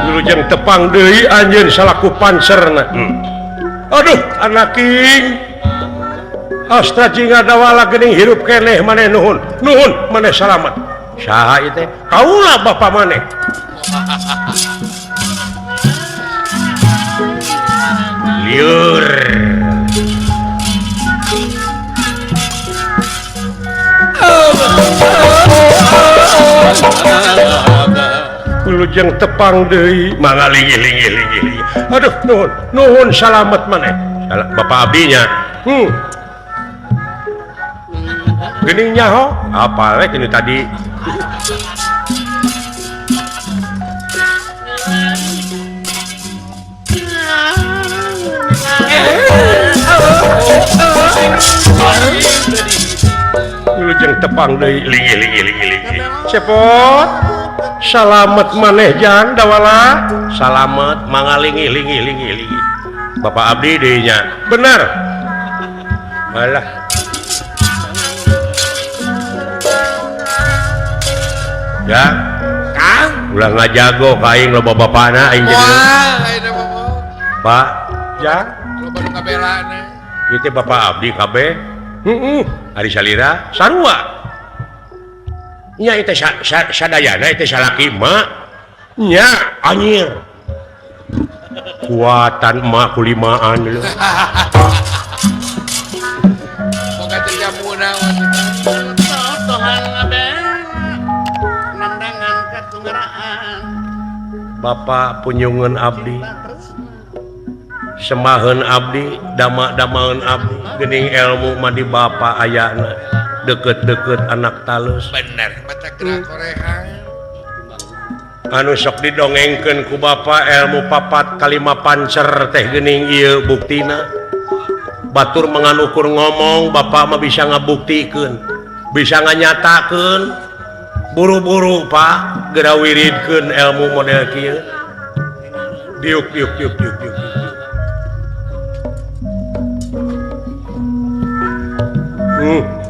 Wilujeng tepang deui anjeun salaku panserna. Aduh anak king. Astra jingga dawala geuning hirup keneh maneh nuhun. Nuhun maneh salamet. Saha ieu teh? Kaula bapa maneh. Lieur. Wilujeng tepang deui mangga linggih. Aduh nuhun, nuhun salamet maneh. Bapak abdinya. Geuning nyaho apa rek ini tadi. Wilujeng tepang deui linggih. Cepot salamet maneh jang dawala salamet mangga linggih. Bapak abdi deui nya bener. Alah ya Kang ulah ngajago ka aing loba bapana aing jadi. Wah ayeuna mah Pak jang loba nu ngabelana ieu teh bapak abdi kabeh. Heeh ari salira sarua nya ieu teh sadayana ieu teh salaki mak nya anjir kuatan emak kulimaan lho. Boga jamuna Bapak punyungan abdi semaheun abdi dama-damaeun abdi geuning ilmu mah di bapa ayana deket-deket anak talus bener mata gerak korehan. Anu sok didongengkeun ku bapa ilmu papat kalima pancer teh geuning ieu buktina. Batur menganukur ngomong bapak mah bisa ngabuktikeun, bisa nganyatakeun. Buru-buru Pak geura wiridkeun ilmu model kieu. Diuk diuk diuk diuk diuk.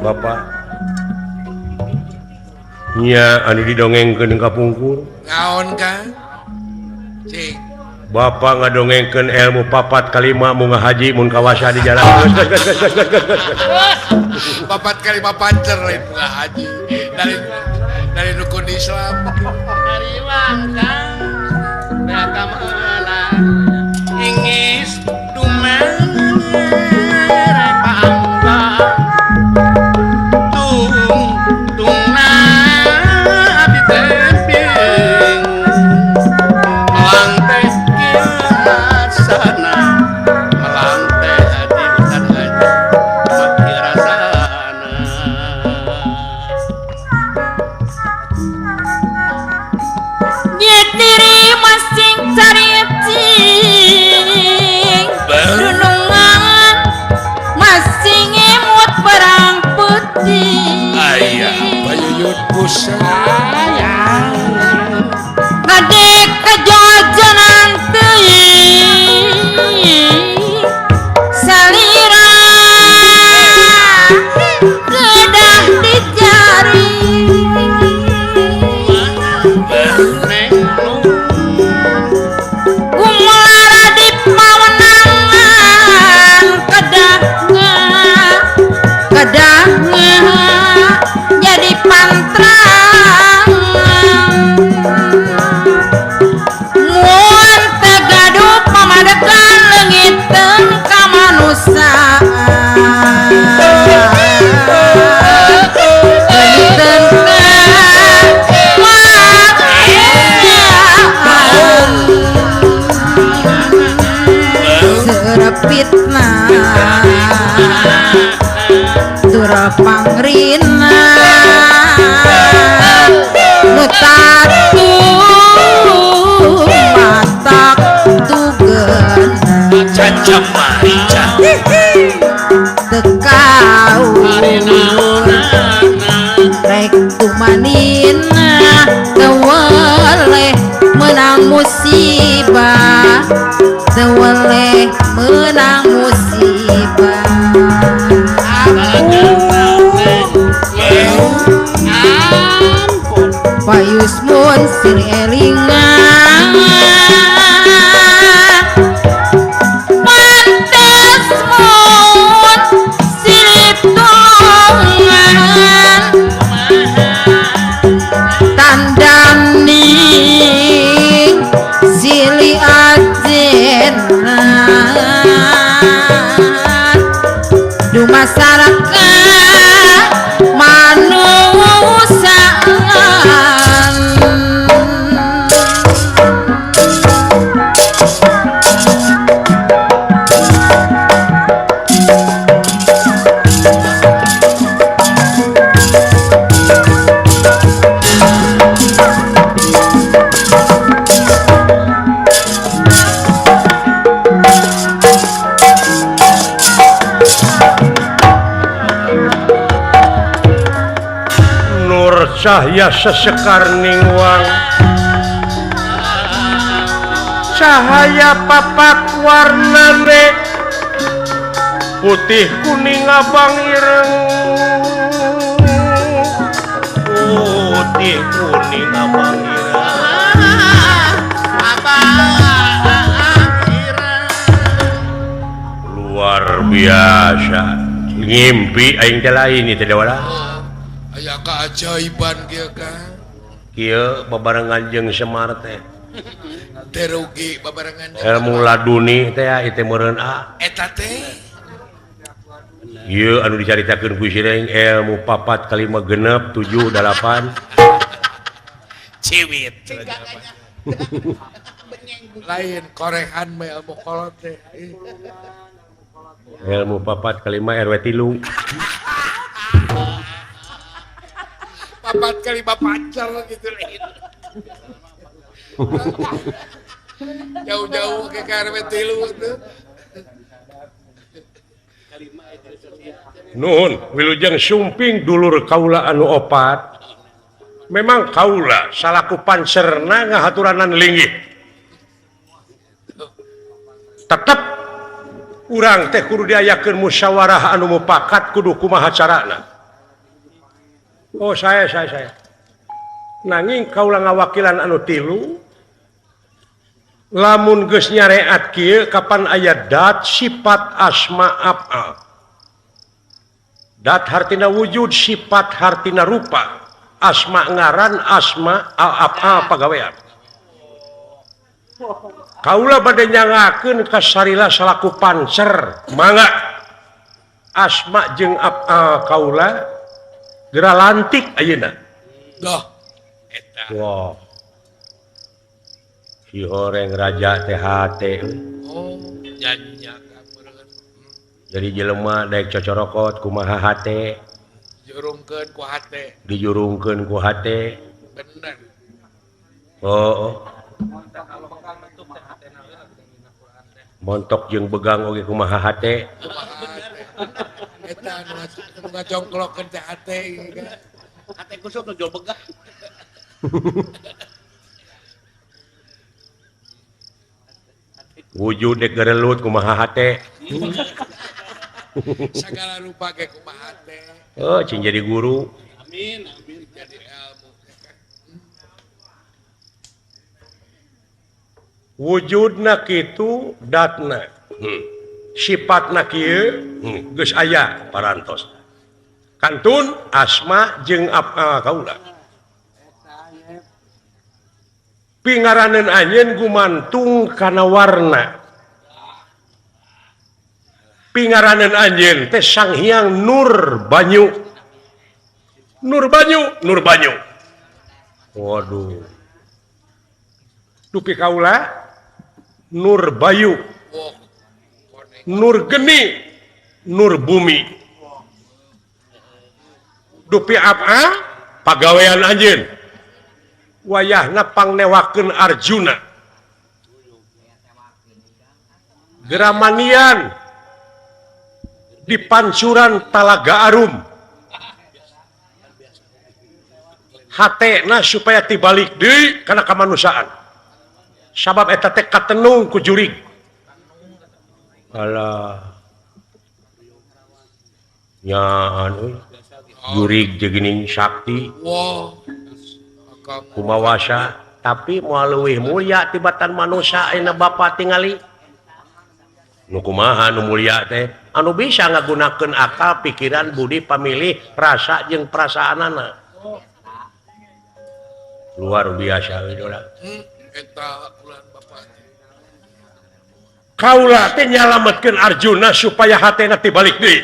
Bapak nya anu didongengkeun ka pungkur. Naon Kang? Cing. Bapak ngadongengkeun ilmu papat kalima munga haji mun kawasa di jalan. Papat kalima pancer lain munga haji. Dari rukun Islam. Dari wangkang nakamala ingis dumere pangga tung tungna ditemping melantai kiasana melantai di hutan haji maki rasana. Nyetiri masing cariting dunungan masing emut perang putih. Ayah payuyun busa ngadek kejojonan teuing salira kedah dijari. Gumalara di pawenangan kedahna kedahna jadi pantrangan mun teu gaduh pamadegan leungiteun kamanusiaan leungiteun kamanusiaan serepitna tura pangrina nu tatu matak tugena Caca marica teu kaur rek kumanina teu weleh meunang musibah teu weleh meunang musibah. Payusmun sir elingan pantes mun silip tulungan tandaning sili ajenan dumasaraka manusaan. Nur cahya sesekar ningwang cahaya papat warnane putih kuning abang ireng putih kuning abang ireng luar biasa ngimpi aing teh lain ieu teh wala. Aya keajaiban kieu Kang. Kieu babarengan jeung Semar teh. Teu rugi babarengan jeung ilmu laduni teh ieu teh meureun a. Eta teh. Ieu anu dicaritakeun ku Sireng ilmu 4 5 6 7 8. Ciwit. Lain korehan mah ilmu kolot teh. Ilmu 4 5 RW 3. 4 kali 5 pacar gitu lain. Jauh-jauh ke RW 3 tuh. Nuhun wilujeng sumping dulur kaula anu opat. Memang kaula salaku pancerna ngahaturanan linggih. Tetep urang teh kudu diayakeun musyawarah anu mupakat kudu kumaha carana. Oh saya. Nanging kaula ngawakilan anu tilu lamun geus nyareat kieu kapan aya dat sifat asma af'al. Dat hartina wujud, sifat hartina rupa. Asma ngaran, asma al-af'al pagawean. Kaula bade nyangakeun ka Sarila salaku pancer. Mangga asma jeung af'al kaula geura lantik ayeuna. Doh eta. Wah. Si horeng raja teh hate. Oh, nyanyak. Jadi jelema daek cocorokot kumaha hate. Jurungkeun ku hate. Dijurungkeun ku hate. Bener. Oh. Montok jeung begang oge kumaha hate. Eta anu ngajongklokkeun teh hate. Hate kusuk nu jual begang. Wujud dek gerelut kumaha hate. Sagala rupa ge kumaha hate. Oh, cing jadi guru. Amin, amin jadi ilmu. Wujudna kitu datna. Sifatna kieu geus aya parantos. Kantun asma jeung af'al kaula. Pingaraneun anjeun gumantung kana warna. Pingaraneun anjeun teh Sang Hyang Nur Banyu. Nur Banyu, Nur Banyu. Waduh. Dupi kaula Nur Bayu. Nur Geni, Nur Bumi. Dupi apa? Pagawean anjeun. Wayahna pangnewakeun Arjuna. Geramanian di pancuran Talaga Arum. Hatena supaya tibalik deui kana kamanusiaan. Sabab eta teh katenung ku jurig. Alah. Nyaan euy. Jurig jeung geuning sakti. Kumawasa tapi moal leuwih mulia tibatan manusia ayeuna bapa tingali. Nu kumaha nu mulia teh anu bisa ngagunakeun akal, pikiran, budi, pamilih, rasa jeung perasaanana. Luar biasa euy dola. Eta ulah bapa. Kaula teh nyalametkeun Arjuna supaya hatena tibalik deui.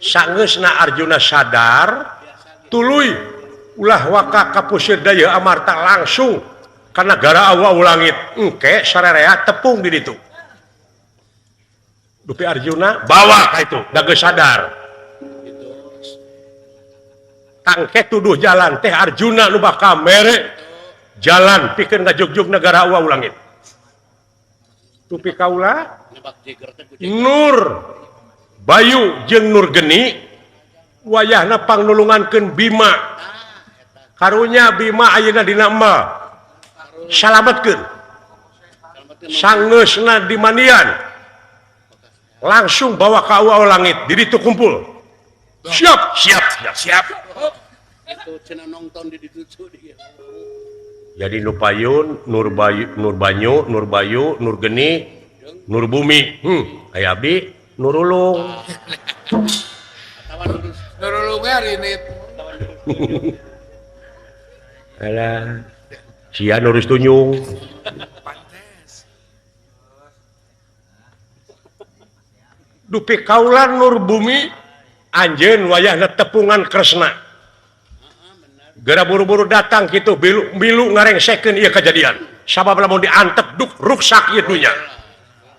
Sangeusna Arjuna sadar tuluy ulah waka kapusir daya amarta langsung ka nagara awa langit engke sararea tepung di ditu. Dupi Arjuna bawa ka itu da geus sadar. Tangke tuduh jalan teh Arjuna nu bakal mere jalan pikeun ngajugjug nagara awa langit. Dupi kaula Nur Bayu jeung Nur Geni wayahna pangnulungankeun Bima. Karunya Bima ayeuna dina emal. Salametkeun. Sangeusna di mandian. Langsung bawa ka awa langit, di ditu kumpul. Siap, siap, siap, siap. Itu cenah nonton di ditu. Jadi nu payun, Nur Bayu, Nur Banyu, Nur Bayu, Nur Geni, Nur Bumi. Aya abdi Nurulung. Nurulung hari ini. Alah, sia nurus tunyung. Dupi kaula Nur Bumi anjeun wayahna tepungan Kresna. Geura buru-buru datang kitu bilu ngarengsekeun ieu kajadian. Sabab lamun diantep duk ruksak ieu dunya.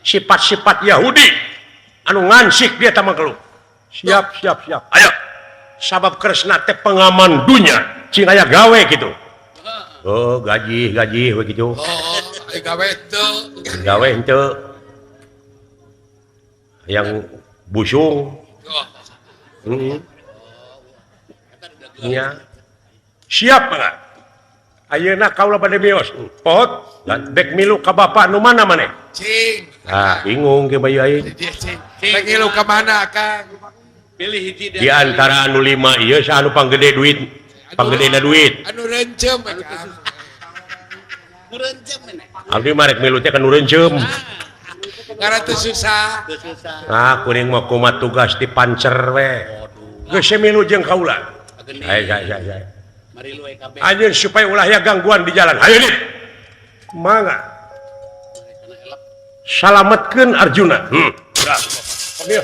Sifat-sifat Yahudi anu ngansik dia tamang keluh. Siap, siap, siap. Ayo. Sabab Kresna teh pengaman dunya, cing aya gawe gitu. Oh, gaji we gitu. Gawe teu. Gawe henteu. Yang busung. Heeh. Nya. Siap mangga. Ayeuna kaula bade mios. Pot, dek milu ka bapak nu mana maneh? Cing. Ah, bingung ge bayu aing. Dek ngilu ka mana, Kang? Pilih hiji di antara anu 5 ieu saha anu panggede duit? Panggedena duit. Anu rencem, Kang. Nu rencem maneh. Abdi mah rek milu teh ka nu rencem. Karena teu susah. Ah, kuring mah kumaha tugas di pancer we. Geus milu jeung kaula. Hai hai hai. Anjeun supaya ulah ya gangguan di jalan. Hayu dit. Mangga. Salametkeun Arjuna. Ayo.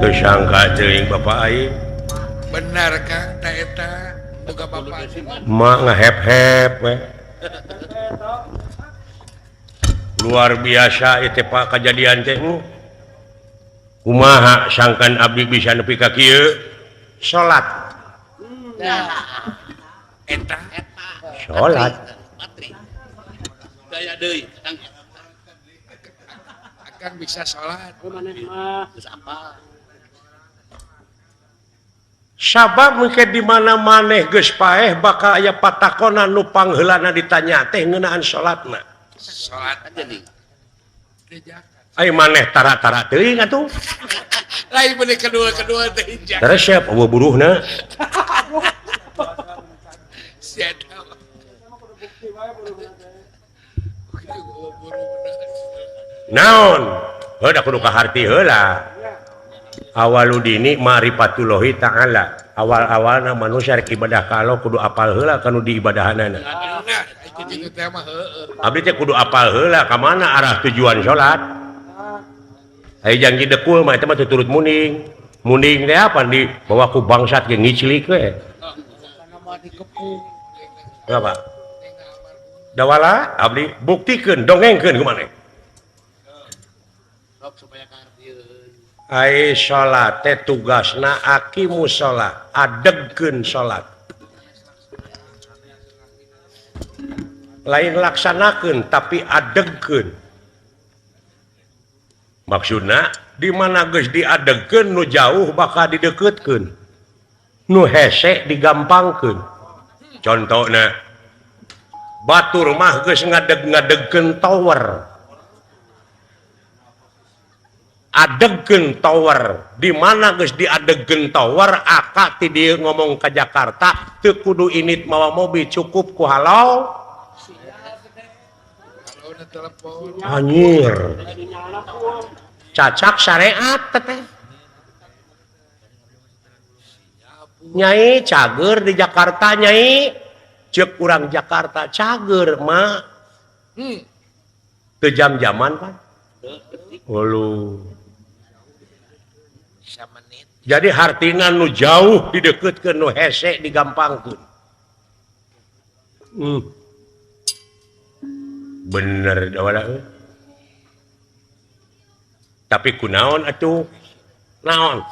Tersangka teuing bapak aing. Benar Kang, ta eta boga bapak. Mak ngehep-hep we. Luar biasa ieu teh Pak kajadian teh. Kumaha sangkan abdi bisa nepi ka kieu? Salat. Eta salat. Daya deui Kang. Akang bisa salat. Maneh mah geus apal. Sabab mungkin di mana maneh geus paeh bakal aya patakonan nu pangheulana ditanya teh ngeunaan salatna. Salat aja nih. Ai maneh tara-tara teuing atuh. Lain bener kedua-kedua teh hijak. Resep eueuh buruhna. Sia Naon? Heuh da kudu kaharti heula. Awaludini ma'rifatullahi ta'ala. Awal-awalna manusia rek ibadah ka Allah kudu apal heula kanu diibadahanana. Abdi teh kudu apal heula ka mana arah tujuan salat. Aya janji dekul mah eta mah turut muning. Muning teh apa di bawa ku bangsat ge ngiclik we. Apa? Dawala abdi buktikeun dongengkeun ku maneh. Ai salat teh tugasna aqimus shalah, adegkeun salat. Lain laksanakeun tapi adegkeun. Maksudna di mana geus diadegkeun nu jauh bakal dideukeutkeun. Nu hese digampangkeun. Contohna batur mah geus ngadeg-ngadegkeun tower. Adegkeun tower di mana geus diadegkeun tower aka ti dieu ngomong ka Jakarta teu kudu init mawa mobil cukup ku halau anjir cacak syariat teh nyai cager di Jakarta nyai ceuk urang Jakarta cager mah teu jam-jaman pan Ulu. Jadi hartina nu jauh dideketkeun nu hese digampangkeun. Bener dawala. Tapi kunaon atuh? Naon?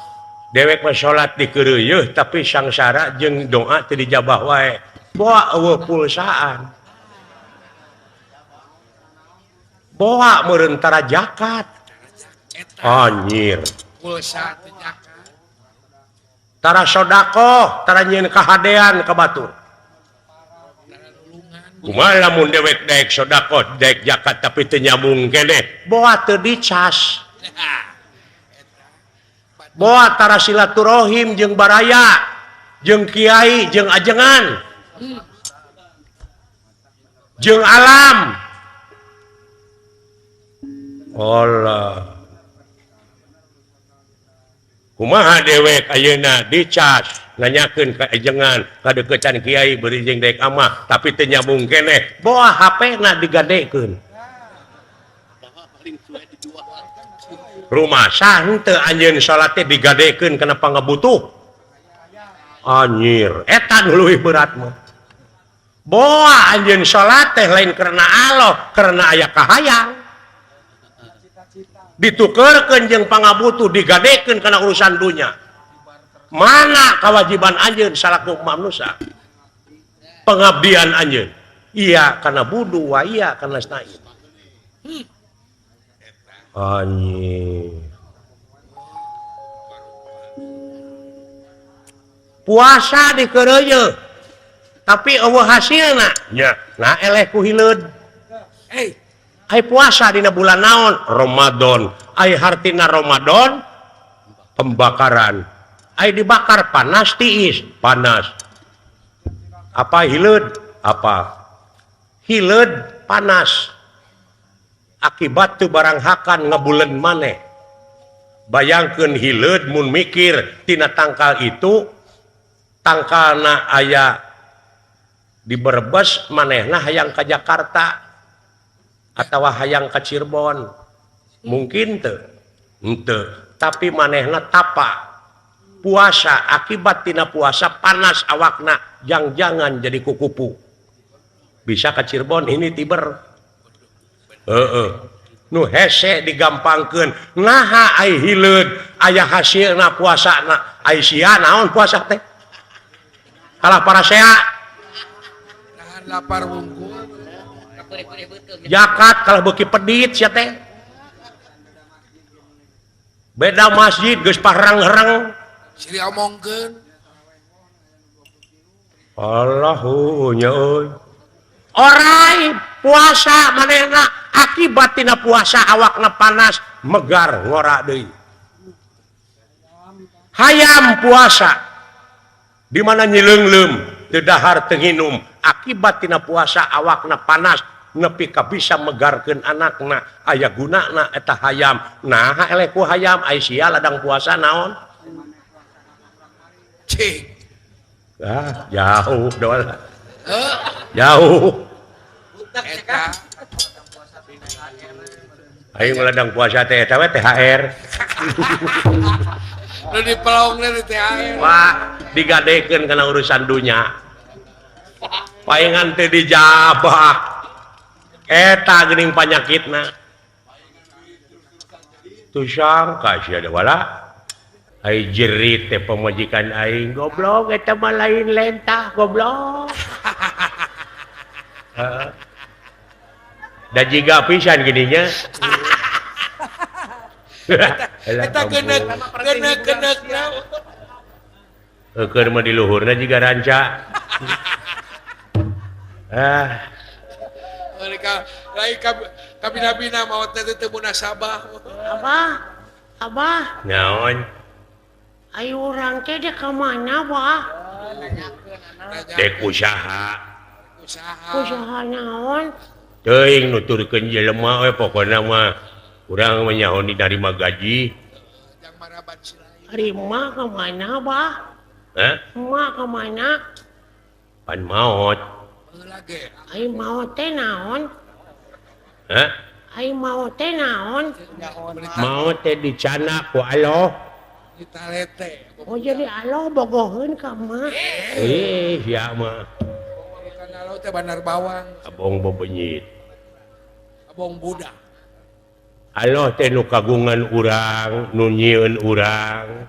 Dewek mah salat dikeureuyeut tapi sangsara jeung doa teu dijabah wae. Boa eueuh pulsaan. Boa meureun tara zakat. Anjir. Pulsa teu zakat. Tara sodakoh, tara nyieun kahadean ka batur. Kumaha lamun dewek daek sodakoh, daek zakat tapi teu nyambung keneh, boa teu dicas. Boa tara silaturahim jeung baraya, jeung kiai, jeung ajengan. Jeung alam. Allah. Kumaha dewek ayeuna dicas nanyakeun ka ajengan kadeukeutan kiai beuring jeung daek amah tapi teu nyambung keneh boa HP na digadekeun. Rumah sah henteu anjeun salat teh digadekeun kana pangabutuh. Anjir, eta nu leuwih berat mah. Boa anjeun salat teh lain karena Allah, karena aya kahayang. Ditukerkeun jeung pangabutuh digadekeun kana urusan dunya. Mana kewajiban anjeun salaku manusia? Pengabdian anjeun. Iya kana budu wa iya kana nastain. Anjir. Puasa dikeureuyeun tapi eueuh hasilna. Nya, nah eleh ku hileud. Ai puasa dina bulan naon? Ramadan. Ai hartina Ramadan pembakaran. Ai dibakar panas tiis, panas. Apa hileud? Apa? Hileud panas. Akibat tu barang hakan ngebulen maneh. Bayangkeun hileud mun mikir tina tangkal itu tangkalna aya di Brebes manehna hayang ka Jakarta atawa hayang ka Cirebon. Mungkin teu? Henteu. Tapi manehna tapa puasa akibat tina puasa panas awakna jang-jangan jadi kukupu. Bisa ka Cirebon ini tiber. Heeh. Nu hese digampangkeun naha ai hileud aya hasilna puasana ai sia naon puasa teh kalah parasea nahan lapar wungkul zakat kalah beuki pedit sia teh beda masjid geus parang-herang siri omongkeun Allahu nya euy orai puasa manehna akibat tina puasa awakna panas megar ngora deui. Hayam puasa di mana nyileungleum teu dahar teu nginum akibat tina puasa awakna panas nepi ka bisa megarkeun anakna aya gunana eta hayam. Naha eleh ku hayam ai sia ladang puasa naon? Cing. Ah, jauh doang. Jauh. Eta. Aing ladang puasa teh eta we THR. Nu dipelong di THR. Wah, digadekeun kana urusan dunya. Paingan teh dijabah. Eta geuning panyakitna. Tuh sangka sia da wala. Ai jerit teh pamajikan aing goblok eta mah lain lentah goblok. Heeh. Da jiga pisan gininya. Eta geuneuk Keur mah di luhurna jiga ranca. Ah. Mereka lain kabina-bina maot teh teu munasabah. Abah, abah. Naon? Ayo urang teh dek ka mana, Bah? Dek usaha. Usaha naon? Teuing nuturkeun jelema we pokona mah urang mah nyaho dinarima gaji. Ari emak ka mana, Bah? Hah? Emak ka mana? Pan maot. Ai maot teh naon? Hah? Ai maot teh naon? Maot teh dicanak ku Allah. Oh jadi Allah bogoheun ka emak. Eh, sia mah. Allah teh bandar bawang. Abong bebenyit. Abong budak. Allah teh nu kagungan urang, nu nyieun urang.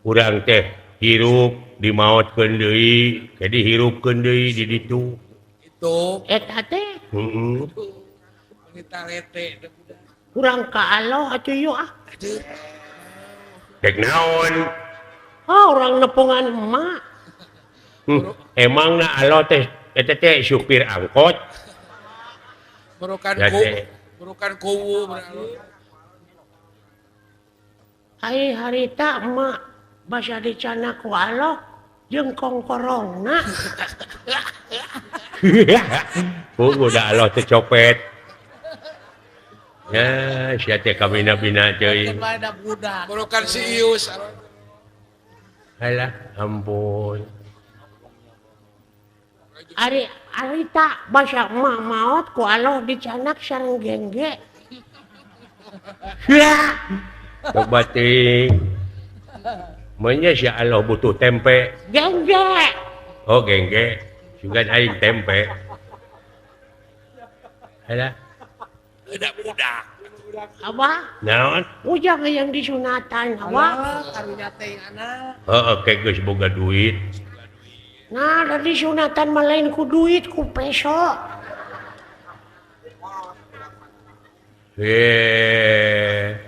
Urang teh hirup dimaotkeun deui, jadi hirupkeun deui di ditu. Itu. Eta teh. Heeh. Urang ka Allah atuh yeuh ah. Dek naon? Oh, urang nepungan emak. Emangna Allah teh eta teh supir angkot. Burukan kuwu. Ai harita emak basa dicanak ku Allah jeung kongkorongna. Oh, udah Allah teh copet. Ya, sia teh kabina-bina teuing. Burukan si Ius. Alah, ampun. Ari harita basa emak maot ku Allah dicanak sareng gengge. Ya. Coba teuing. Menya si Allah butuh tempe. Gengge. Oh gengge. Sugan aing tempe. Ada. Udah budak. Abah. Naon? Ujang yang disunatan abah. Karunya teh anak. Heeh, ke geus boga duit. Nah, dari sunatan mah lain ku duit ku peso. Heeh.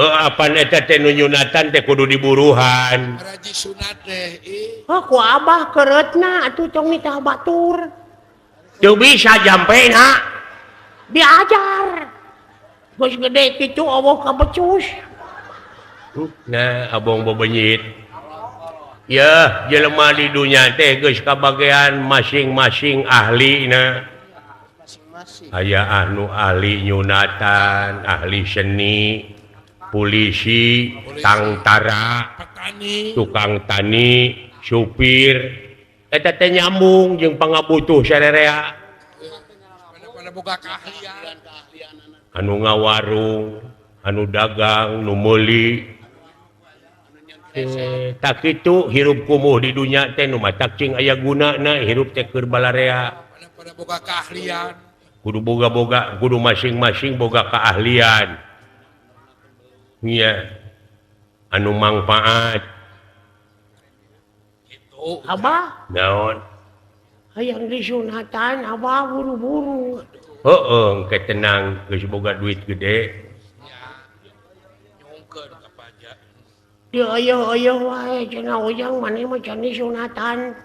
Apaan eta teh nu nyunatan teh kudu diburuhan. Raji sunat teh ih. Oh, ku abah keretna atuh tong nitah batur. Teu bisa jampena. Diajar. Geus gede kitu eueuh kabecus. Nah, abong bebenyit. Ya, jelema di dunya teh geus kabagean masing-masing ahlina. Aya anu ahli nyunatan, ahli seni, polisi, tangtara, petani, tukang tani, supir. Eta teh nyambung jeung pangabutuh sarerea. Pada boga keahlian. Anu ngawarung, anu dagang, nu meuli. Tak kitu hirup kumuh di dunya teh nu matak cing aya gunana hirup teh keur balarea. Pada boga keahlian. Kudu boga-boga, kudu masing-masing boga keahlian. Iya. Anu mangfaat. Gitu. Abah? Naon? Hayang disunatan abah buru-buru. Heeh, engke tenang geus boga duit gede. Nyungkeun ka pajak. Dia ayo-ayo wae cenah ujang maneh mah can disunatan.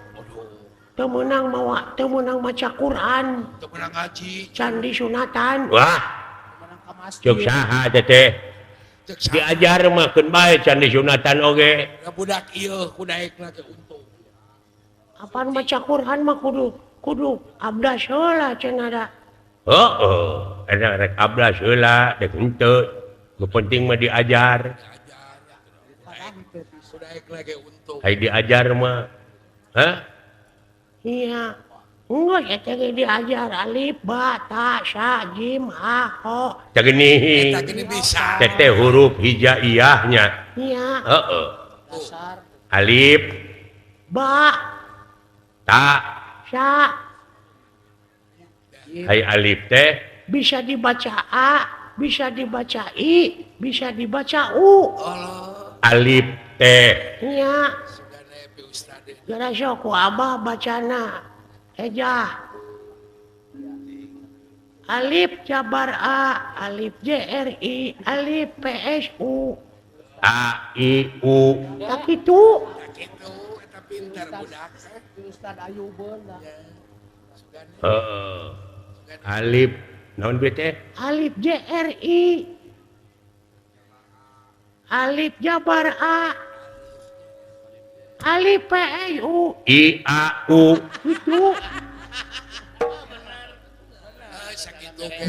Teu meunang mawa, teu meunang maca Quran, teu meunang ngaji, can disunatan. Wah. Cek saha teh? Diajar mah keun bae can disunatan oge. Da budak ieu ku daekna ge untung. Apaan maca Quran mah kudu abdas heula cenah da. Heeh, eta rek abdas heula dek henteu. Nu penting mah diajar. Ku daekna ge untung. Ai diajar mah. Hah? Iya, enggak ya teh diajar alif ba ta sa jim ha ho. Tah geuning. Eta geuning bisa. Teteh huruf hijaiyahnya. Iya. Heeh. Alif ba ta sa. Hai alif teh bisa dibaca a, bisa dibaca i, bisa dibaca u. Allah. Alif teh. Iya. Gara sok ku abah bacana ejah alif jabar a, alif j r i, alif p s u, a i u. Tak kitu. Tak kitu eta pintar budak. Ustad Ayubeun da. Heeh. Alif naon be teh? Alif j r i, alif jabar a, alif P E U I A U. Itu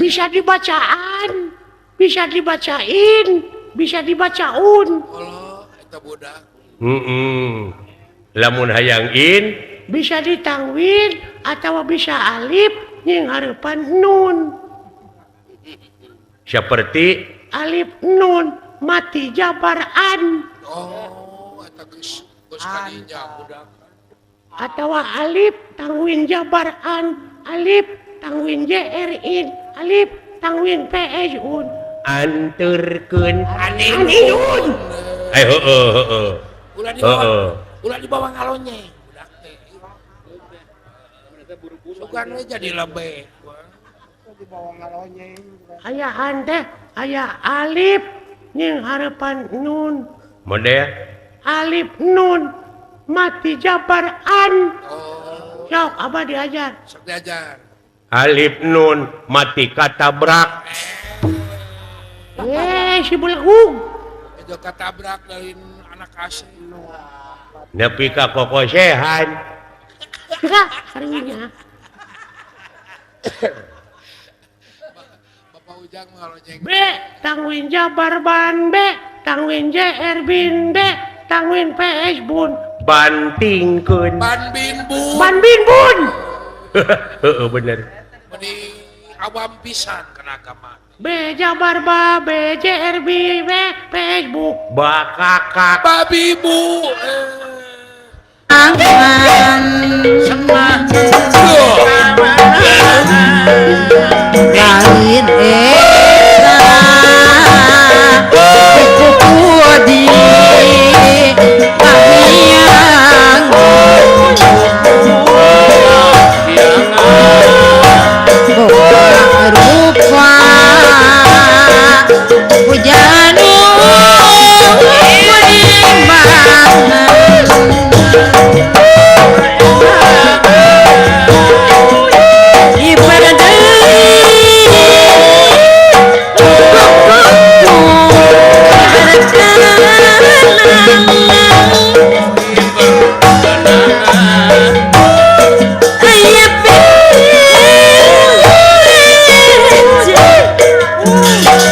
bisa dibacaan, bisa dibacain, bisa dibacaun. Allah, eta budak. Lamun hayang in bisa ditangwin atau bisa alif jeung hareupan nun. Seperti alif nun mati jabar an. Oh, eta geus atau alif tangwin jabar an, alif tangwin jr in, alif tangwin ps un. Anturkeun anin. Eh heeh heeh. Ulah dibawa ngalonyeng budak teh. Sugan we jadi lebe. Dibawa ngalonyeng. Aya an teh, aya alif jeung hareupan nun. Model alif nun mati jabar an. Oh. Sok abah diajar. Sok diajar. Alif nun mati katabrak. Si belegug. Itu katabrak dari anak asli. Nepi ka kokosehan. Karunya. Bapak Ujang mah ngalonyeng. B tangwin jabar ban B, tangwin JR bin B, tangwin PS bun. Bantingkeun. Ban bin bun. Ban bin bun. Heeh bener. Meni awam pisan kana agama teh. B Jabar ba B J R B B Facebook bakakak babi bu lain eta kuku di kahiyang rupa pujanu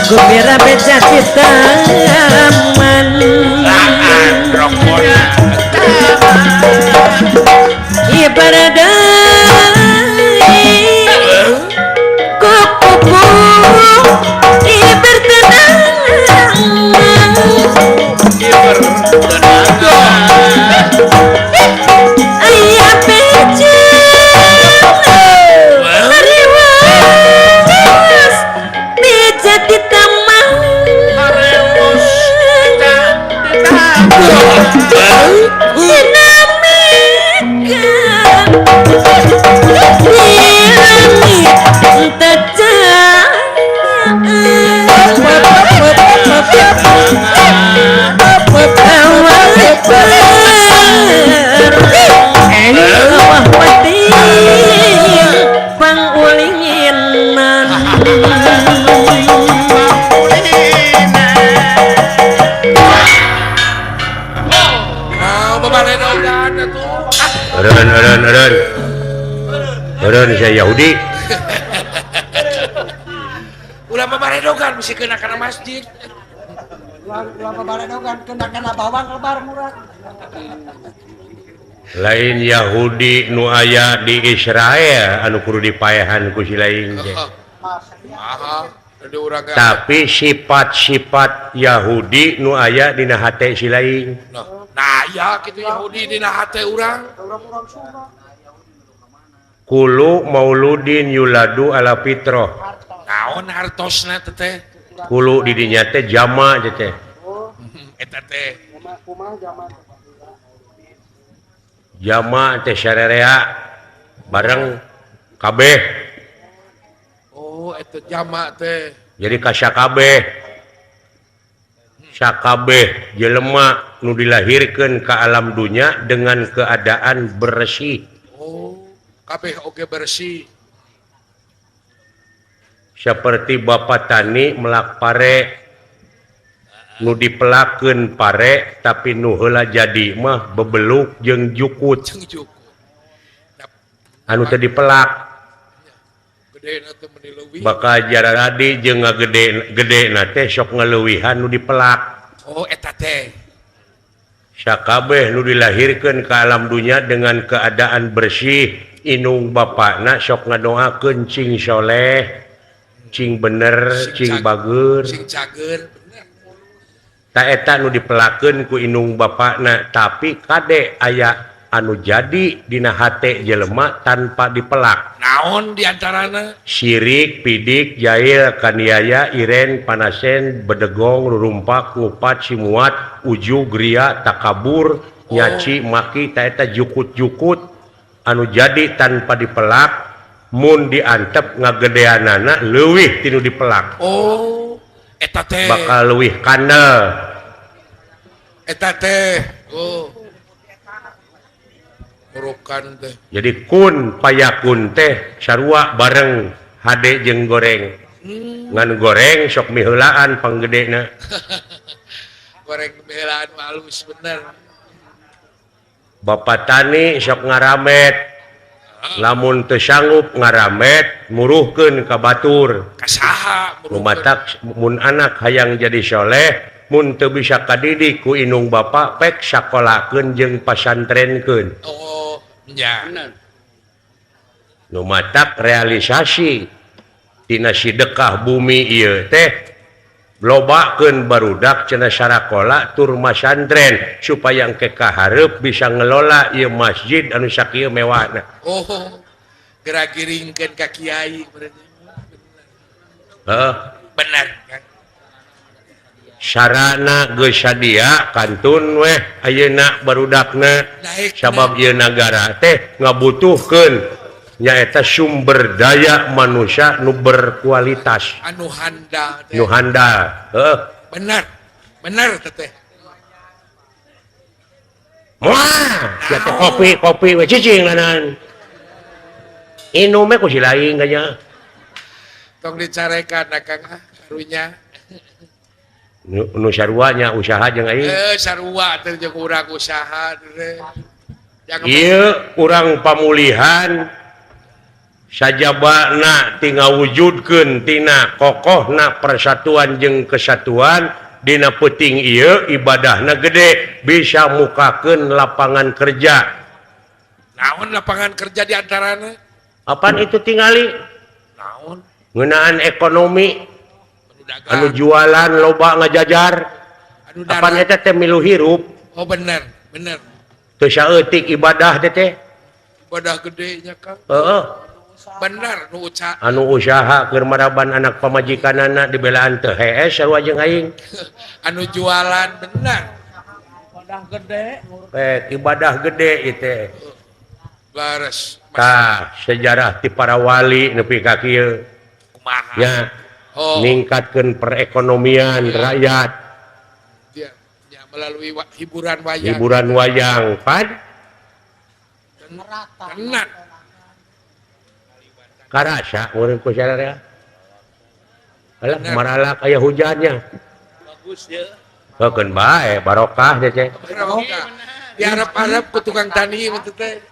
Gembira beca di taman ibadah kupu ibertenang ayah beca hariwas beca di taman Eureun saya Yahudi. Ulah babaredogan mesti kena kana masjid. Ulah babaredogan kena kana bawang lebar murah. Lain Yahudi nu aya di Israel anu kudu dipaehan ku si lain teh. Tapi sifat-sifat Yahudi nu aya dina hate si lain. Nah, ya kitu Yahudi dina hate urang. Kulu mauludin yuladu ala fitroh. Naon hartosna teh? Kulu di dinya teh jama teh. Eta teh. Jama teh sarerea bareng kabeh. Oh, eta jama teh. Jadi ka sakabeh. Sakabeh jelema nu dilahirkeun ka alam dunya dengan keadaan bersih. Oh. Kabeh oge bersih. Seperti bapak tani melak pare nu dipelakeun pare tapi nu heula jadi mah bebeluk jeung jukut. Anu teu dipelak. Bakal jararadi jeung ngagede gedena teh sok ngaleuwihan nu dipelak. Oh eta teh. Sakabeh nu dilahirkeun ka alam dunya dengan keadaan bersih inung bapakna sok ngadoakeun cing soleh, cing bener, cing bager, cing cager, bener. Ta eta nu dipelakeun ku inung bapakna, tapi kade aya anu jadi dina hate jelema tanpa dipelak. Naon diantarana? Sirik, pidik, jahil, kaniaya, iren, panasen, bedegong, rurumpak, ngupat, simuat, ujug, ria, takabur, nyaci, maki, ta eta jukut-jukut anu jadi tanpa dipelak mun diantep ngagedeanana leuwih tinu dipelak. Oh, eta teh bakal leuwih kandel. Eta teh. Oh. Urukan teh. Jadi kun payakun teh sarua bareng hade jeung goreng. Ngan goreng sok miheulaan panggedena. Goreng miheulaan halus bener. Bapak tani sok ngaramet. Lamun teu sanggup ngaramet muruhkeun ka batur. Ka saha muruhkeun? Matak mun anak hayang jadi soleh mun teu bisa kadidik ku inung bapak pek sakolakeun jeung pasantrenkeun. Oh, nya. Nu matak realisasi. Tina sidekah bumi ieu teh lobakeun barudak cenah sarakola tur masantren supaya engke kahareup bisa ngelola ieu masjid anu sakieu mewahna. Oh, gerak-giringkeun ka kiai berarti. Heeh, benar Kang. Sarana geus sadia kantun weh ayeuna barudakna sabab ieu nagara teh ngabutuhkeun nyaeta sumber daya manusia nu berkualitas anu handal teh. Nu handal heuh bener bener teh moal sia teh kopi kopi we cicing lanan inum we ku si lain kanya tong dicarekan Kang ah karunya nu saruanya usaha jeung aing sarua teh jeung urang usaha teh ieu urang pamulihan sajabana ti ngawujudkeun tina kokohna persatuan jeung kesatuan dina peuting ieu ibadahna gede bisa mukakeun lapangan kerja. Naon lapangan kerja di antarana? Apaan itu tingali? Naon? Ngeunaan ekonomi anu jualan loba ngajajar apaan eta teh milu hirup. Oh bener bener teu saeutik ibadah teh teh ibadah gede nya Kang. Heeh bener nu usaha anu usaha keur maraban anak pamajikanana dibelaan teu hees sarua jeung aing anu jualan bener ibadah gede ibadah gede ieu teh bares tah sejarah ti para wali nepi ka kieu kumaha nya. Oh. Ningkatkan perekonomian ya. Rakyat ya, ya, melalui hiburan wayang. Hiburan wayang pan tenan karasa urang ku sararea alah maralak aya hujannya bagus ya heukeun bae barokah teh teh barokah diharap-harap ku tukang tani mah teh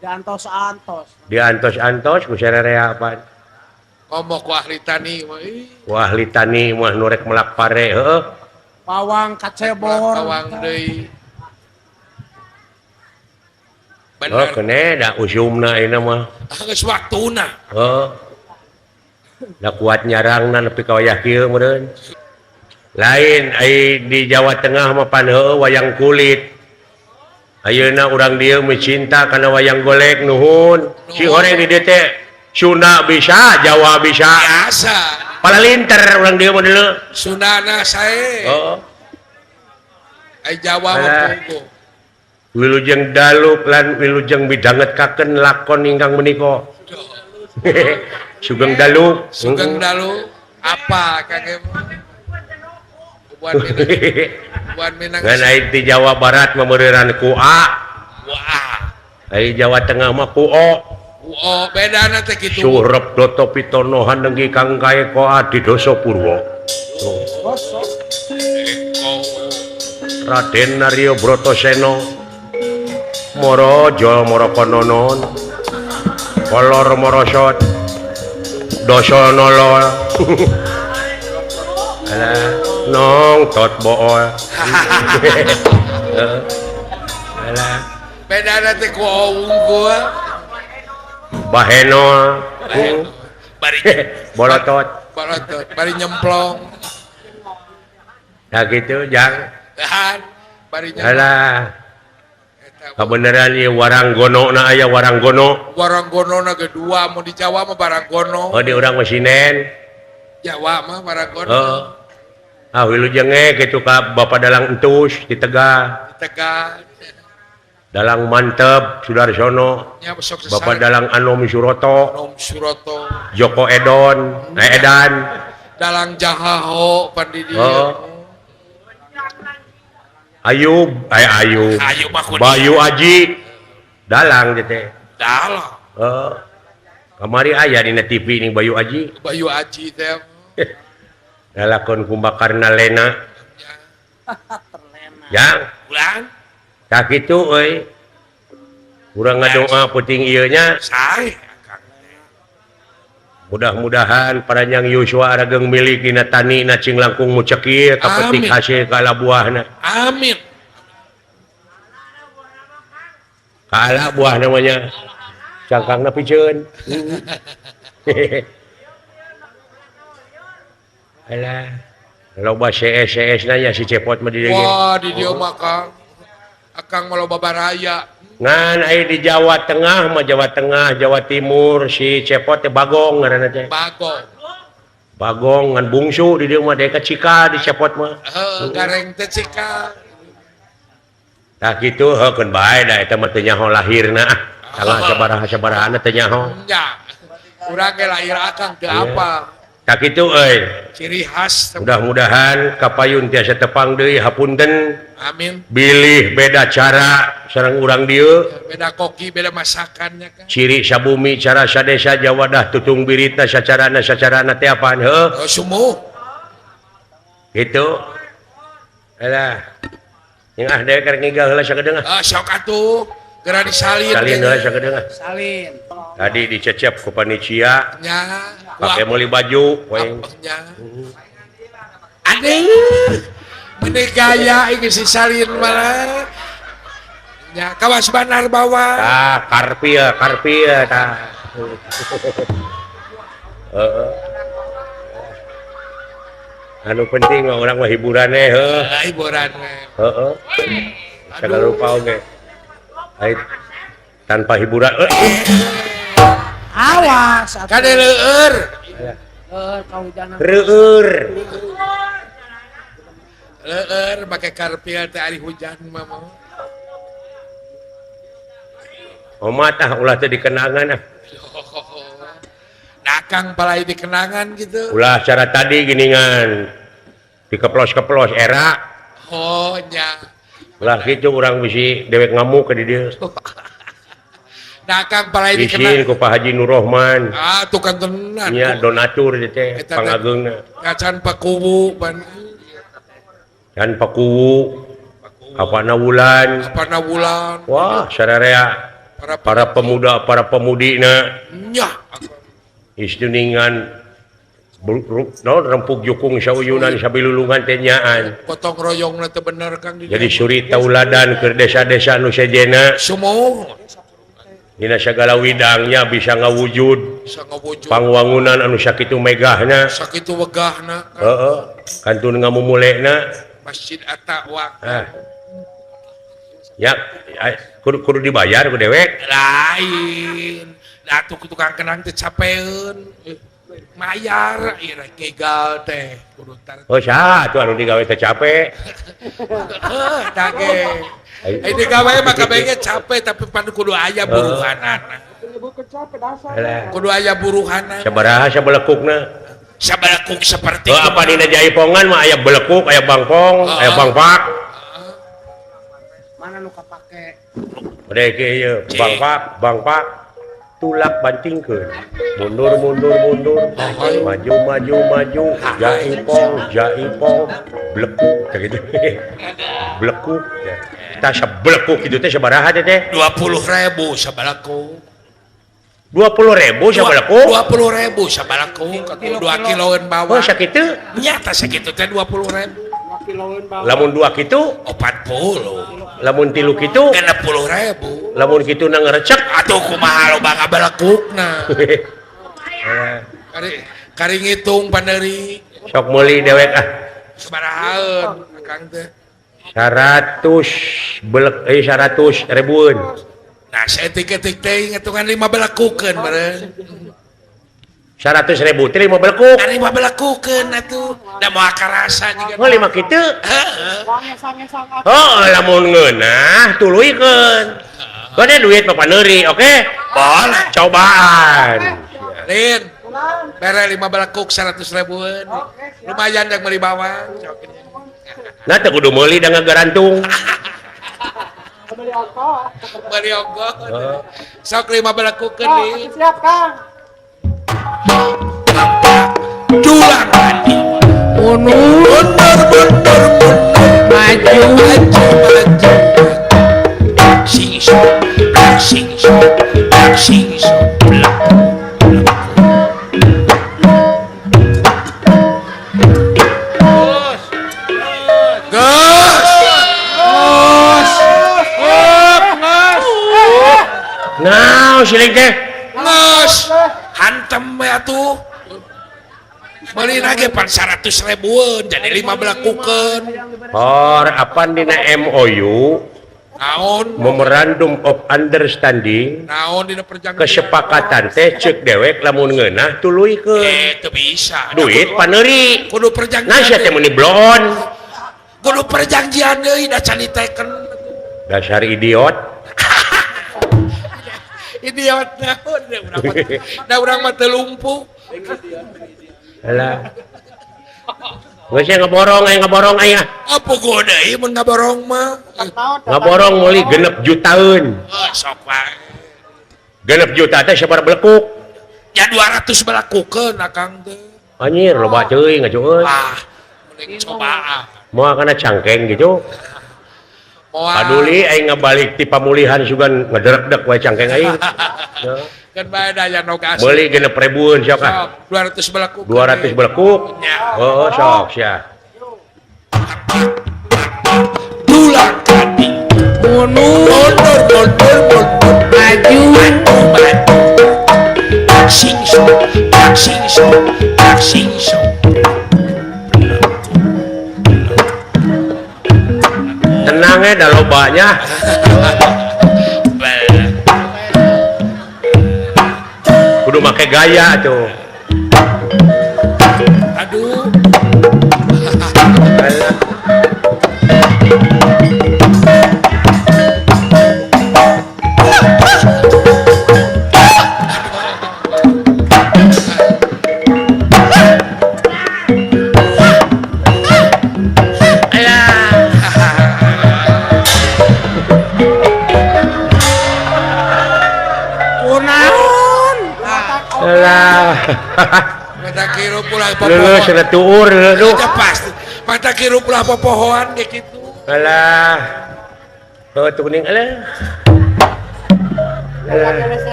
diantos-antos diantos-antos ku sararea pan ngomong ku ahli tani mah ku ahli tani mah nu rek melak pare heuh pawang kacebor pawang deui bener oh kene da usumna ayeuna mah geus waktuna heuh da kuat nyarangna nepi ka wayah kieu meureun lain ai di Jawa Tengah mah pan heuh wayang kulit ayeuna urang dieu mencinta kana wayang golek nuhun si horeng di dieu teh Sunda bisa, Jawa bisa. Biasa. Palalinter urang dieu mah deuleu. Sundana sae. Oh. Ai Jawa mah pogo. Wilujeng dalu lan wilujeng midhangetkaken lakon ingkang menika. Sugeng dalu. Sugeng dalu apa Kang Emo? Buan Minang. Ngan ai di Jawa Barat mah meureureunan ku A. Ku A. Ai Jawa Tengah mah ku O. Oh, bedana teh kitu. Surep Doto Pitono hanenggi kang kaeko Adidoso Purwo. Raden Naryo Brotoseno Moro Jol Morokononon Kolor Morosot Doso Nolol Alah nong tot bool. Alah bedana teh ku unggul. Baheno bari bolotot bolotot bari nyemplong nah gitu jang tahan bari nyemplong alah kabeneran ieu waranggono na aya waranggono waranggono na ge dua mun di Jawa mah waranggono oh di urang mah sinen Jawa mah waranggono heeh ah wilujeng ge kitu ka Bapak Dalang Entus di Tegal di Tegal Dalang Mantep Sudarsono ya, Bapak Dalang Anom Suroto Anom Suroto Joko Edon Edan Dalang Jahaho Pandidi oh. Ayub Ayub Ayub Bayu Aji Dalang teh Dalang oh. Kamari aya dina TV ning Bayu Aji Bayu Aji teh lalakon Kumbakarna Lena ya jang ulang tah kitu euy urang ngadoa peuting ieu nya sae mudah-mudahan paranjang yuswa arageng milik dina tani na cing langkung mucekir kapetik hasil kala buahna. Amin. Kala buah namanya cangkangna piceun. Alah. Loba CS nanya si Cepot mah di dieu. Wah, di dieu mah Kang. Akang mah loba baraya. Ngan aya di Jawa Tengah mah Jawa Tengah, Jawa Timur si Cepot teh Bagong ngaranna teh. Bagong. Bagong ngan bungsu di dieu mah deka cika di Cepot mah. Heuh, gareng teh cika. Tah kitu heukeun bae da eta mah teu nyaho lahirna ah. Salah sabaraha-sabarahana teu nyaho. Nya. Urang ge lahir akang teu apa. Tak kitu euy. Ciri khas. Mudah-mudahan kapayun tiasa tepang deui hapunten. Amin. Bilih beda cara sareng urang dieu. Beda koki, beda masakannya kan. Ciri sabumi cara sadesa Jawadah tutung biritna sacarana sacarana teh apaan heuh? Oh, sumuh. Gitu. Alah. Yang ah deui karek ngigal heula sakedeung ah. Ah, sok atuh. Geura disalin. Salin heula sakedeung ah. Salin. Tadi dicecep ku panitia. Nya. Pakai meuli baju we. Nya. Aduh. Meni gaya ieu si salin malah. Nya kawas banar bawa. Tah, karpia, karpia tah. Heeh. Anu penting mah urang mah hiburan we heuh. Hiburan we. Heeh. Sagala rupa oge. Tanpa hiburan. Awas kade leueur. Leueur kahujanan. Reueur. Leueur make karpil teh ari hujan mah mah. Omat ah ulah teh dikenangan ah. Nah Kang palai dikenangan gitu. Ulah cara tadi giningan. Dikeplos-keplos era. Oh nya. Ulah kitu urang bisi dewek ngamuk ke di dieu. Nah Kang palai dikenangan. Isin ku Pak Haji Nur Rohman. Ah tukang tenan. Nya donatur teh pangageungna. Kacan pakuwu ban. Can pakuwu. Apana wulan. Apana wulan. Wah, sararea para pemuda, para pemudina. Nya. Istuningan naon rempug jukung sauyunan sabilulungan teh nyaan. Potong royongna teh bener Kang. Jadi suri tauladan keur desa-desa nu sejenna. Sumuh. Dina sagala widangnya bisa ngawujud. Bisa ngawujud. Pangwangunan anu sakitu megahna. Sakitu wegahna. Heeh. Kantun ngamumulena. Masjid At-Taqwa. Ah. Ya, kudu dibayar ku dewek. Lain. Nah, tukang kenang teh capeun. Mayar ieu rek ngigal teh kudu tar. Oh, saha atuh anu digawe teh capek. Heuh, tah ge. Ai digawe mah kabeh ge capek tapi pan kudu aya buruhanana. Kudu aya buruhanana. Sabaraha sabelekukna? Sabelekuk seperti oh, apa dina jaipongan mah aya belekuk, aya bangpong, aya bangpak. Mana nu kapake? Bade ge ieu bangpak, bangpak. Tulak bantingkeun. Mundur mundur mundur, maju maju maju, jaipong jaipong, blekuk teh gitu. Blekuk. Tah sablekuk kitu teh sabaraha teh teh? 20.000 sabalekuk. 20.000 sabalekuk? 20.000 sabalekuk, 2 kiloeun bawang. Oh sakitu? Nya tah sakitu teh 20.000. Lamun 2 kitu 40. Lamun 3 kitu 60.000. Lamun kitu na ngerecek atuh kumaha loba ngabalekukna. Kari ngitung pandeuri. Sok meuli dewek ah. Sabarahaeun Akang teh? 100 belek 100 ribuan. Nah, saeutik-eutik teh ngitungan 5 belekukeun meureun. 100.000 teh 5 belekuk. 5 belekukeun atuh. Da moal karasa jiga. Oh 5 kitu? Heeh. Oh, lamun ngeunah tuluykeun. Gede duit mah paneuri, oke? Boleh. Cobaan. Lin. Bere 5 belekuk 100 ribuan. Lumayan yang meuli bawang. Nah teu kudu meuli da ngagarantung. Beli ongkoh. Beli ongkoh. Sok 5 belekukeun deui. Siap, Kang. Dulang mandi. Mundur mundur mundur maju maju maju. Sing sing sing sing blak. Gus. Gus. Nah, siling teh. Nges. Hantem we atuh. Meuli ge pan 100 ribuan jadi 5 belakukeun. Hor apan dina MOU? Naon? Memorandum of Understanding. Naon dina perjanjian? Kesepakatan teh ceuk dewek lamun ngeunah tuluykeun. Teu bisa. Duit paneuri. Kudu perjanjian. Nah sia teh meuni bloon. Kudu perjanjian deui da can diteken. Dasar idiot. Idiot naon da urang mah teu lumpuh. Alah. Geus ngaborong aya ngaborong aya. Apa puguh deui mun ngaborong mah? Ngaborong meuli 6 jutaeun. Oh, sok wae. 6 juta teh sabaraha belekuk? Ya 200 belakukeun akang teh. Anjir loba teuing ngajueun. Ah, mending cobaan. Moal kana cangkeng gitu. Paduli aing ngabalik ti pamulihan sugan ngederek-dek wae cangkeng aing. Kan bae daya nog asli. Meuli 6 ribuan sok ah. 200 belekuk. 200 belekuk. Oh, sok sia. Dulang kadi. Mundur mundur mundur maju maju. Sing song, sing song, sing song. Tenangnya dah lobanya. Kudu make gaya tuh. Aduh. Lulus sudah tuur lulus. Pasti. Mata kirup lah popohoan kayak gitu. Alah. Oh tuh kuning alah.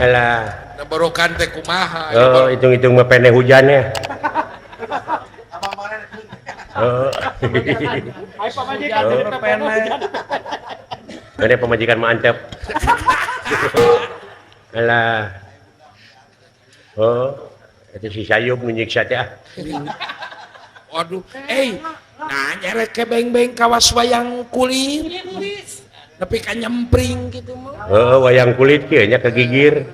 Alah. Borokan teh kumaha. Oh, hitung-hitung mah pene hujannya. Oh. Pene pemajikan mah antep. Alah. Oh, itu si Sayub menyiksa teh. Waduh, nah nyerek ke beng-beng kawas wayang kulit. Tapi kan nyempring gitu mah. Oh, wayang kulit kieu nya kegigir.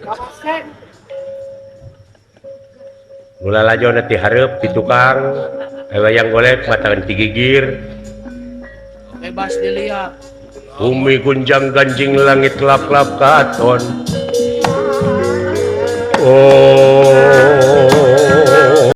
Mula lajona ti hareup ti tukang, wayang golek matakan ti gigir. Bebas dilihat. Bumi gunjang ganjing langit lap-lap katon. Oh.